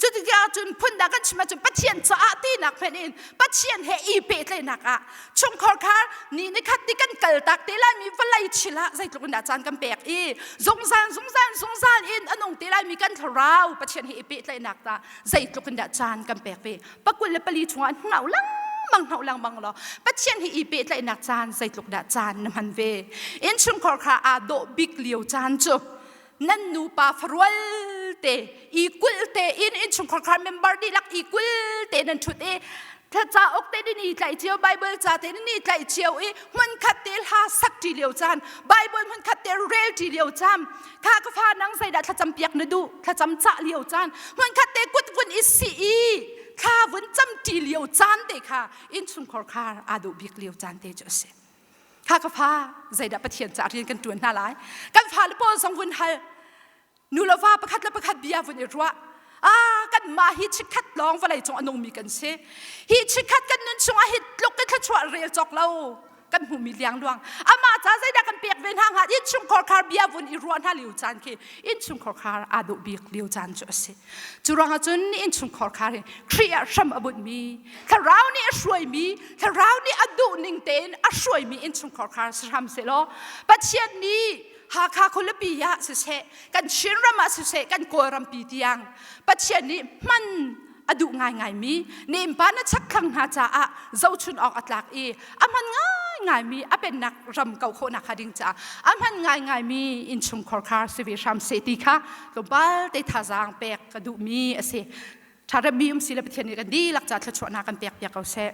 cutikah cun phundang kan chim ahcun Pathian caah tinak hmenh in Pathian he i pehtlaihnak ah chungkhar khar ni ni khat ti kan kal tak te lai mi vawlei thil ah zeitluk in dah caan kan pek i zungzal zungzal zungzal in a nung te lai mi kan thlarau Pathian he i pehtlaihnak ta zeitluk in dah caan kan pek ve pakul le pali chungah hnau lengmang hnau lengmang law Pathian he i pehtlaihnak caan zeitluk dah caan na hman ve innchungkhar kha aa dawh bik lio caan cu nan nupa farual te i kulh te in innchungkhar khar member dihlak i kul te nan ṭhut i cauk te ni tlaih cio Bible ca te ni tlaih cio i hmunkhat te hla sak ṭi lio caan Bible hmunkhat te rel ṭi lio caan kha ka fa nang zeidah thlacam piak na duh thlacam cah lio caan hmunkhat te kut vun i si i thla vun cam ṭi lio caan te kha innchungkhar khar aa duh bik lio caan te cu a si. Kha ka fa zeidah Pathian caah rian kan ṭuan hna lai kan fale pawl zong vun hal nu le va pakhat le pakhat bia vun i ruah ah kan mah hi chikkhat lawng vawlei cung a nungmi kan si hi chikkhat kan nun chungah hi tluk in thluachuah rel cawk lo kan hmuhmi liangluang amah ca zeidah kan pek ve hna hnga innchungkhar khar bia vun i ruah hna lio caan khi innchungkhar khar aa dawh bik lio caan cu a si Cu ruangah cun innchungkhar khar hi Khrih ah hram a bunhmi, Thlarau nih a hruaimi, Thlarau nih a duh ning tein a hruaimi innchungkhar khar si hram sehlaw Pathian nih Hakha khualipi ah siseh, kan Chinram ah siseh, kan Kawlrampi tiang Pathian nih hman a duh ngaingaimi nempa na chakthlang hna caah zohchun awk a tlak i a hman ngaingaimi a pennak ram ko khawhnak kha ding caah a hman ngaingaimi innchungkhar khar si ve hram seh ti kha tlawmpal te thazaang pek ka duhmi a si. Ṭharemmi um si le Pathian nih kan dihlak ca thluachuahnak kan pek piak ko seh.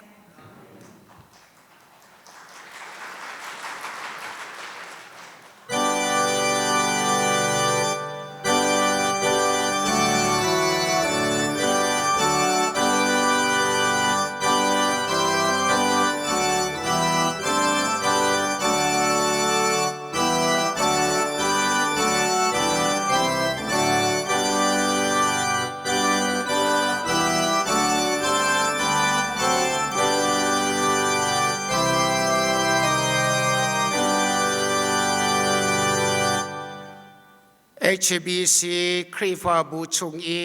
HBC Khrihfabu chung i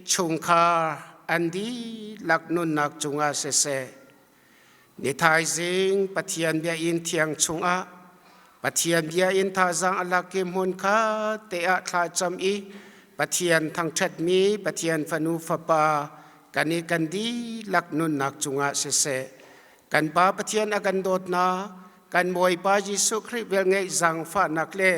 chungkhar an dihlak nunnak cungah siseh, ni thaizing Pathian biakinn thiang chungah Pathian bia in thazaang a lak i hmun kha te ah thlacam i Pathian thangṭhatmi Pathian fanu fapa kan i kan dihlak nunnak cungah siseh, kan Pa Pathian a kan dawtnak, kan Bawipa Jesuh Khrih velngeih zaangfahnak le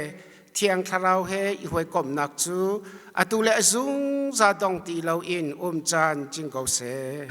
Thiang Thlarau he i hawikomhnak cu atu le a zungzal dong ti loin um caan cing ko seh.